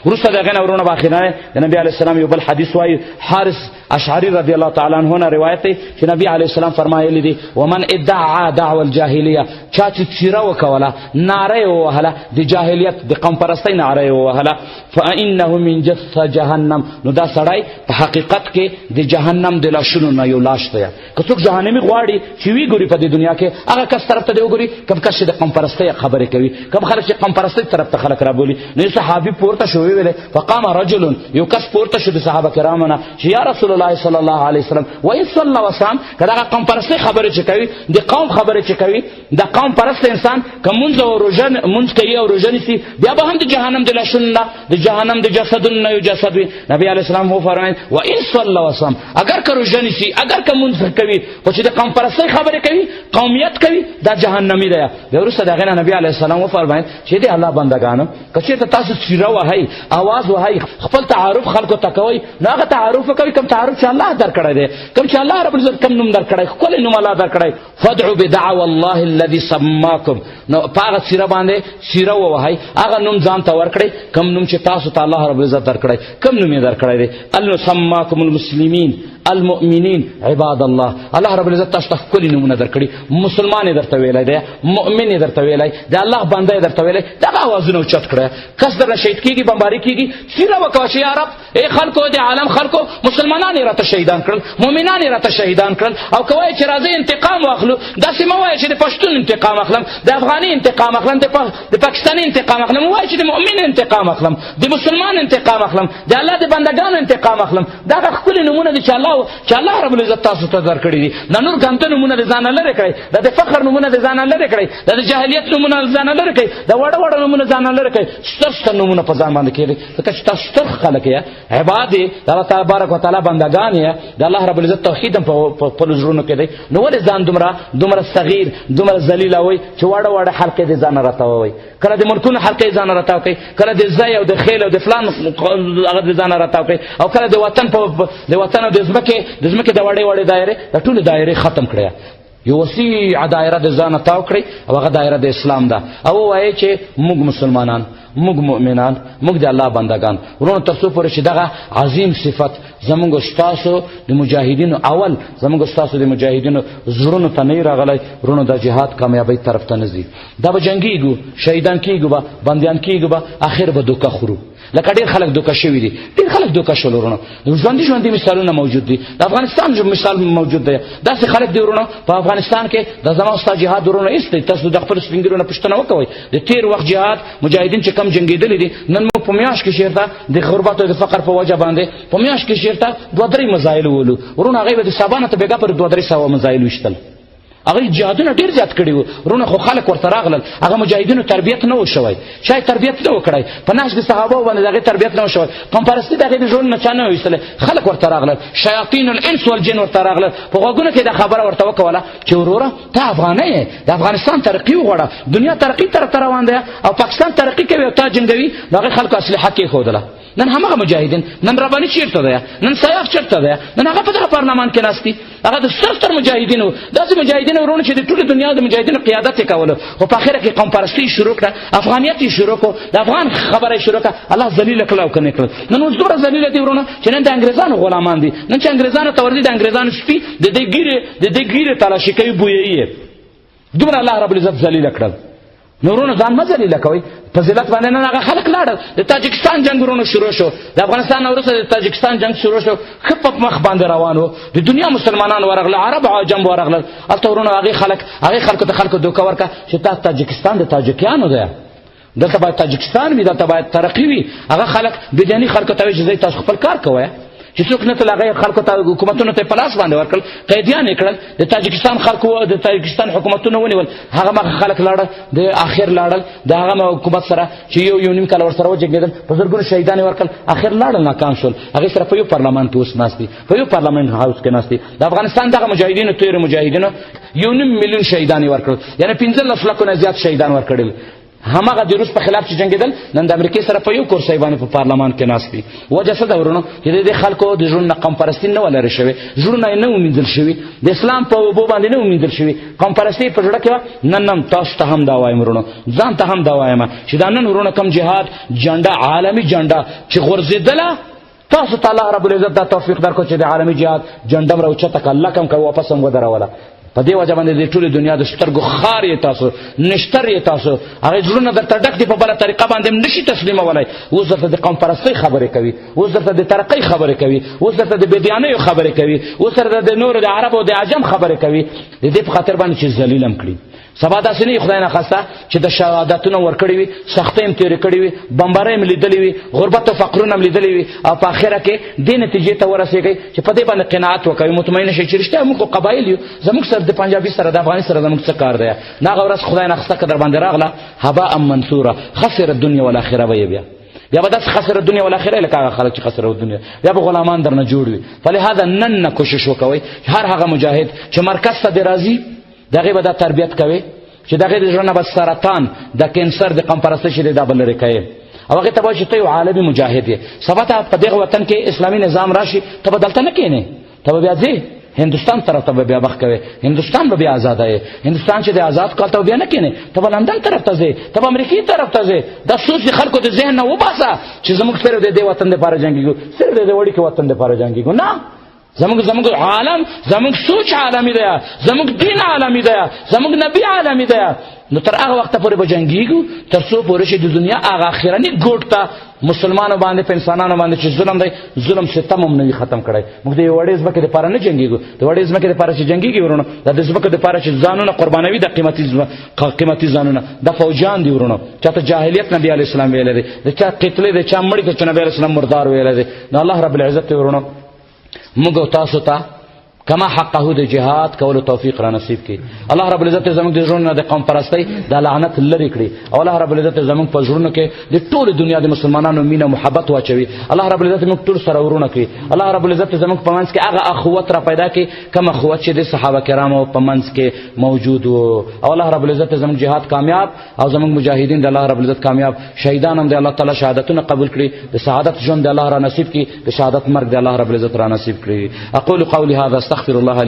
وروسته د هغې نه وروڼه به اخرنی د نبي علیه السلام یو بل حدیث وایي، حارث اشعري رضی الله تعالی عنه نه روایت دی چې نبی علیه السلام فرمایلی دي ومن ادعا دعوه الجاهلیه، چا چې څیره وکوله، ناره یې ووهله، د جاهلیت د قوم پرستۍ ناره یې ووهله، فانه من جث جهنم، نو دا سړی په حقیقت کې د جهنم د لاشونو نه یو لاش دی. که څوک جهنمي غواړي چې وی ګوري په دې دنیا کې، هغه کس طرف ته دی وګوري کوم کس چې د قوم پرستۍ خبرې کوي، کوم خلک چې قوم پرستۍ طرف ته خلک رابولي. نو یو صحابي پورته شو، ویلې فقام رجل، یو کس پورته شو د صحابه کرامو نه چې یا رسول الله صلی الله علیه وسلم وان صلی وسلم، که دغه قوم پرستۍ خبرې چې کوي، د قوم خبرې چې کوي، د قوم پرست انسان که مونځ او روژه مونځ کوي او روژه نیسي، بیا به هم د جهنم د لاشونو نه، د جهنم د جسدونو نه یو جسد وي. نبی علیه السلام وفرمایل وان صلی وسلم، اگر که روژه نیسي، اگر که مونځ کوي، خو چې د قوم پرستۍ خبرې کوي، قومیت کوي، دا جهنمي دی. بیا وروسته د هغې نه نبی علیه السلام وفرمایل چې د الله بندګانو که چېرته تاسو څیره وهئ، اواز وهئ، خپل تعارف خلکو ته کوئ، نو هغه تعارف وکوئ کوم تعارف چې الله درکړی دی، کوم چې الله رب العزت کوم نوم درکړی، ښکلی نوم الله درکړی، فادعوا بدعوى الله الذي سماكم، نو په هغه څیره باندې څیره ووهئ، هغه نوم ځان ته ورکړئ کوم نوم چې تاسو ته الله رب العزت درکړی، کوم نوم یې درکړی دی، ان سماکم المسلمین المؤمنین عباد الله. الله رب العزت تاسو ته ښکلي نومونه درکړي، مسلمان یې درته ویلی دی، مؤمن یې درته ویلی، د الله بنده یې درته ویلی، دغه اوازونه اوچت کړی. کس درنه شهید کېږي، بمباري کېږي، څیره وکوه چې یا رب ای خلکو، د عالم خلکو، مسلمانان یې راته شهیدان کړل، مؤمنان یې راته شهیدان کړل، او که وایې چې راځئ انتقام واخلو، داسې مه وایه چې د پښتون انتقام اخلم، د افغاني انتقام اخلم، د پاکستاني انتقام اخلم، وایه چې د مؤمن انتقام اخلم، د مسلمان انتقام اخلم، د الله د بندګانو انتقام اخلم. دغه ښکلي نومونه دي چې الله رب العزت تاسو ته درکړي دي. دا نور ګنده نومونه د ځانه لرې کړئ، دا د فخر نومونه د ځانه لرې کړئ، دا د جاهلیت نومونه د ځانه لرې کړئ، دا واړه واړه نومونه ځانه لرې کړئ، ستر ستر نومونه په ځان باندې کېږدئ، ځکه چې تاسو ستر خلک یې، عباد یې، د الله تبارک وتعالی بندګان یې، د الله رب العزت توحید هم په خپلو زړونو کې دی. نو ولې ځان دومره صغیر، دومره ذلیل وئ چې واړه واړه حلقې د ځانه راتاووئ؟ کله د ملکونو حلقې ځانه راتاو کوي، کله د ځای او د خیل او د فلان هغه د ځانه راتاو کوي، او کله د وطن په د وطن او د ځمکې د وړې وړې دایرې، د ټولې دایرې ختم کړی. یو وسیع دایره د ځانه تاو کړئ، او هغه دایره د اسلام ده، او وایي چې موږ مسلمانان موږ مؤمنان، موږ د الله بندگان ورونو، تر څو پورې چې دغه عظیم صفت زموږ ستاسو د مجاهدینو اول زموږ ستاسو د مجاهدینو زړونو ته نه راغلی ورونو، د جهاد کامیابۍ طرف ته نه ځي. دا به جنګیږو، شهیدان کیږو به، بندیان کیږو به، اخر به دوکه خورو. لکه ډېر خلک دوکه شوي دي، ډېر خلک دوکه شول ورونو. ژوندي ژوندي مثالونه موجود دي، د افغانستان مثال موجود دی. داسې خلک دي ورونو په افغانستان کې د زما ستا جهاد ورونو هېڅ دی. تاسو د خپل سپین ږیرو نه پوښتنه وکوئ، د تېر وخت جهاد مجاهدین چې کم جنګېدلي دي، نن موږ په میاشت کې چېرته د غربت او د فقر په وجه باندې په میاشت کې چېرته دوه درې مزایل وولو ورونو. هغوی به د سبا نه تر بېګا پورې دوه 300 مزایل ویشتل. هغه جهادونه ډېر زیات کړي وو ورونه، خو خلک ورته راغلل. هغه مجاهدینو تربیت نه و شوی، چا یې تربیت نه و کړی، په نهج د صحابو باندې د هغې تربیت نه و شوی، قومپرستي د هغې د ژوند نه چا نه ویستلی. خلک ورته راغلل، شیاطین الانس والجن ورته راغلل، په غوږونو کې دا خبره ورته وکوله چې وروره ته افغانه یې، د افغانستان ترقي وغواړه، دنیا ترقي طرف ته روان دی او پاکستان ترقي کوي او تا جنګوي. د هغې خلکو اسلحه کېښودله. نن همغه مجاهدین، نن رباني چیرته دی؟ نن سیاف چیرته دی؟ نن هغه په دغه پارلمان کې ناست دي. هغه د ستر ستر مجاهدینو، داسې مجاهدینو ورونو چې د ټولې دنیا د مجاهدینو قیادت یې کولو، خو په اخره کې قوم پرستي شروع کړه، افغانیت یې شروع کړو، د افغان خبره یې شروع کړه. الله ذلیل کړل او که نه کړل؟ نن اوس دومره ذلیل دي ورونه چې نن د انګریزانو غلامان دي. نن چې انګریزانو ته ورځي، د انګریزانو سپي د دې ږیرې د دې ږیرې تلاشي کوي، بویي یې. دومره الله رب العزت ذلیل کړل. نورونو ځان مه ذلیله کوئ په ذلت باندې. نن هغه خلک لاړل، د تاجکستان جنګ ورونو شروع شو، د افغانستان نه وروسته د تاجکستان جنګ شروع شو، ښه په مخ باندې روان وو. د دنیا مسلمانان ورغله، عرب عجم ورغلل هلته ورونو. هغې خلک هغې خلکو ته خلکو دوکه ورکړه چې تا تاجکستان د تاجکیانو دی، دلته باید تاجکستان وي، دلته باید ترقي وي. هغه خلک بېدیني خلکو ته وایي چې ځئ تاسو خپل کار کوئ، چې څوک نه تل هغه خلکو ته حکومتونو ته په لاس باندې ورکړل، قیدیان یې کړل. د تاجکستان خلکو د تاجکستان حکومتونه ونیول، هغه مخه خلک لاړل، د اخر لاړل د هغه حکومت سره چې یو یو نیم کال ورسره وجنګېدل، په زرګونو شهیدان یې ورکړل، اخر لاړل، ناکام شول. هغې سره په یو پارلمان کې اوس ناست دي، په یو پارلمان هاوس کې ناست دي. د افغانستان دغه مجاهدینو تېرو مجاهدینو 1.5 میلیون شهیدان یې ورکړل، یعنې 15 لکو نه زیات شهیدان ورکړل. هماغه د روس په خلاف چې جنګېدل، نن د امریکې سره په یو کرسۍ باندې په پارلمان کې ناست دي. وجه څه ده ورونو؟ چې د دې خلکو د ژوند نه قوم پرستي نه وه لرې شوې، زړونه یې نه وو مینځل شوي، د اسلام په اوبو باندې نه وو مینځل شوي، قوم پرستي په زړه کې وه. نن هم تاسو ته هم دا وایم ورونو، ځان ته هم دا وایم چې دا نن ورونو کوم جهاد جنډه، عالمي جنډه چې غورځېدله، تاسو ته الله رب العزت دا توفیق درکړو چې د عالمي جهاد جنډه هم راوچته کړه، الله کم که واپس هم ودروله. په دې وجه باندې د ټولې دنیا د سترګو خار یې تاسو، نشتر یې تاسو، هغه زړونه درته ډک دي، په بله طریقه باندې هم نشي تسلیمولی. اوس درته د قوم پرستۍ خبرې کوي، اوس درته د ترقۍ خبرې کوي، اوس درته د بېدیانیو خبرې کوي، اوس درته د نورو د عربو د عجم خبرې کوي، د دې په خاطر باندې چې ذلیل هم کړي. سبا داسې نه خدای نخواسته چې د شهادتونه ورکړي وي، سختۍ هم تېرې کړې وي، بمبارۍ هم لیدلې وي، غربت او فقرونه هم لیدلې وي، او په اخره کې دې نتیجې ته ورسېږئ چې په دې باندې قناعت وکوي، مطمئن شئ چې رښتیا موږ خو قبایل یو، زموږ سره د پنجابي سره د افغاني سره زموږ څه کار دی. نو هغه ورځ خدای نخواسته که در باندې راغله، هباء منثوره، خسر الدنیا والآخره به یې بیا بیا به داسې خسر الدنیا والآخره لکه هغه خلک چې خسر الدنیا، بیا به غلامان درنه جوړ وي. فلهذا نن نه کوشش وکوئ، هر هغه مجاهد چې مرکز ته دې راځي، دغه به دا تربیت کوي چې دغه د ژوند به سرطان د کینسر د قوم پرستۍ چې دا به لرې کوي، او هغه ته به چې ته یو عالمي مجاهد یې، سبا ته په دغه وطن کې اسلامي نظام راشي، ته به دلته نه کښېنې، ته به بیا ځې هندوستان طرف ته به بیا مخ کوې، هندوستان به بیا آزاد یې، هندوستان چې د آزاد کړ ته بیا نه کښېنې، ته به لندن طرف ته ځې، ته به امریکې طرف ته ځې. دا سوچ د خلکو د ذهن نه وباسه چې زموږ صرف د دې وطن دپاره جنګېږو، صرف د دې وړوکي وطن دپاره جنګېږو. نه، زموږ زموږ عالم، زموږ سوچ عالمي دی، زموږ دین عالمي دی، زموږ نبی عالمي دی. نو تر هغه وخته پورې به جنګېږو تر څو پورې چې د دنیا هغه اخرني ګوټ ته مسلمانو باندې په انسانانو باندې چې ظلم دی، ظلم ستم هم نه وي ختم کړی. موږ د یوې وړې ځمکې دپاره نه جنګېږو، د وړې ځمکې دپاره چې جنګېږي ورونو، دا د ځمکو دپاره چې ځانونه قربانوي، د قیمتي ځانونه، دا فوجیان دي ورونو، چاته جاهلیت نبي علیه السلام ویلی دی، د چا قتلې د چا مړي ته چې نبي علیه السلام مردار ویلی دی. نو الله رب العزت ورونو موږ او تاسو ته کما حقه د جهاد کولو توفیق را نصیب کړي. الله رب العزت زموږ د ژوند نه د قوم پرستۍ د لعنت لرې کړي، او الله رب العزت زموږ په زړونو کې د ټولې دنیا د مسلمانانو مینه محبت واچوي. الله رب العزت موږ ټول سره ورونه کړي. الله رب العزت زموږ په منځ کې هغه اخوت را پیدا کړي کوم اخوت چې د صحابه کرامو په منځ کې موجود وو. او الله رب العزت زموږ جهاد کامیاب او زموږ مجاهدین د الله رب العزت کامیاب، شهیدان هم د الله تعالی شهادتونه قبول کړي، د سعادت ژوند د الله را نصیب کړي، د شهادت مرګ د الله رب العزت را نصیب کړي. اقول قولي هذا استغفر الله.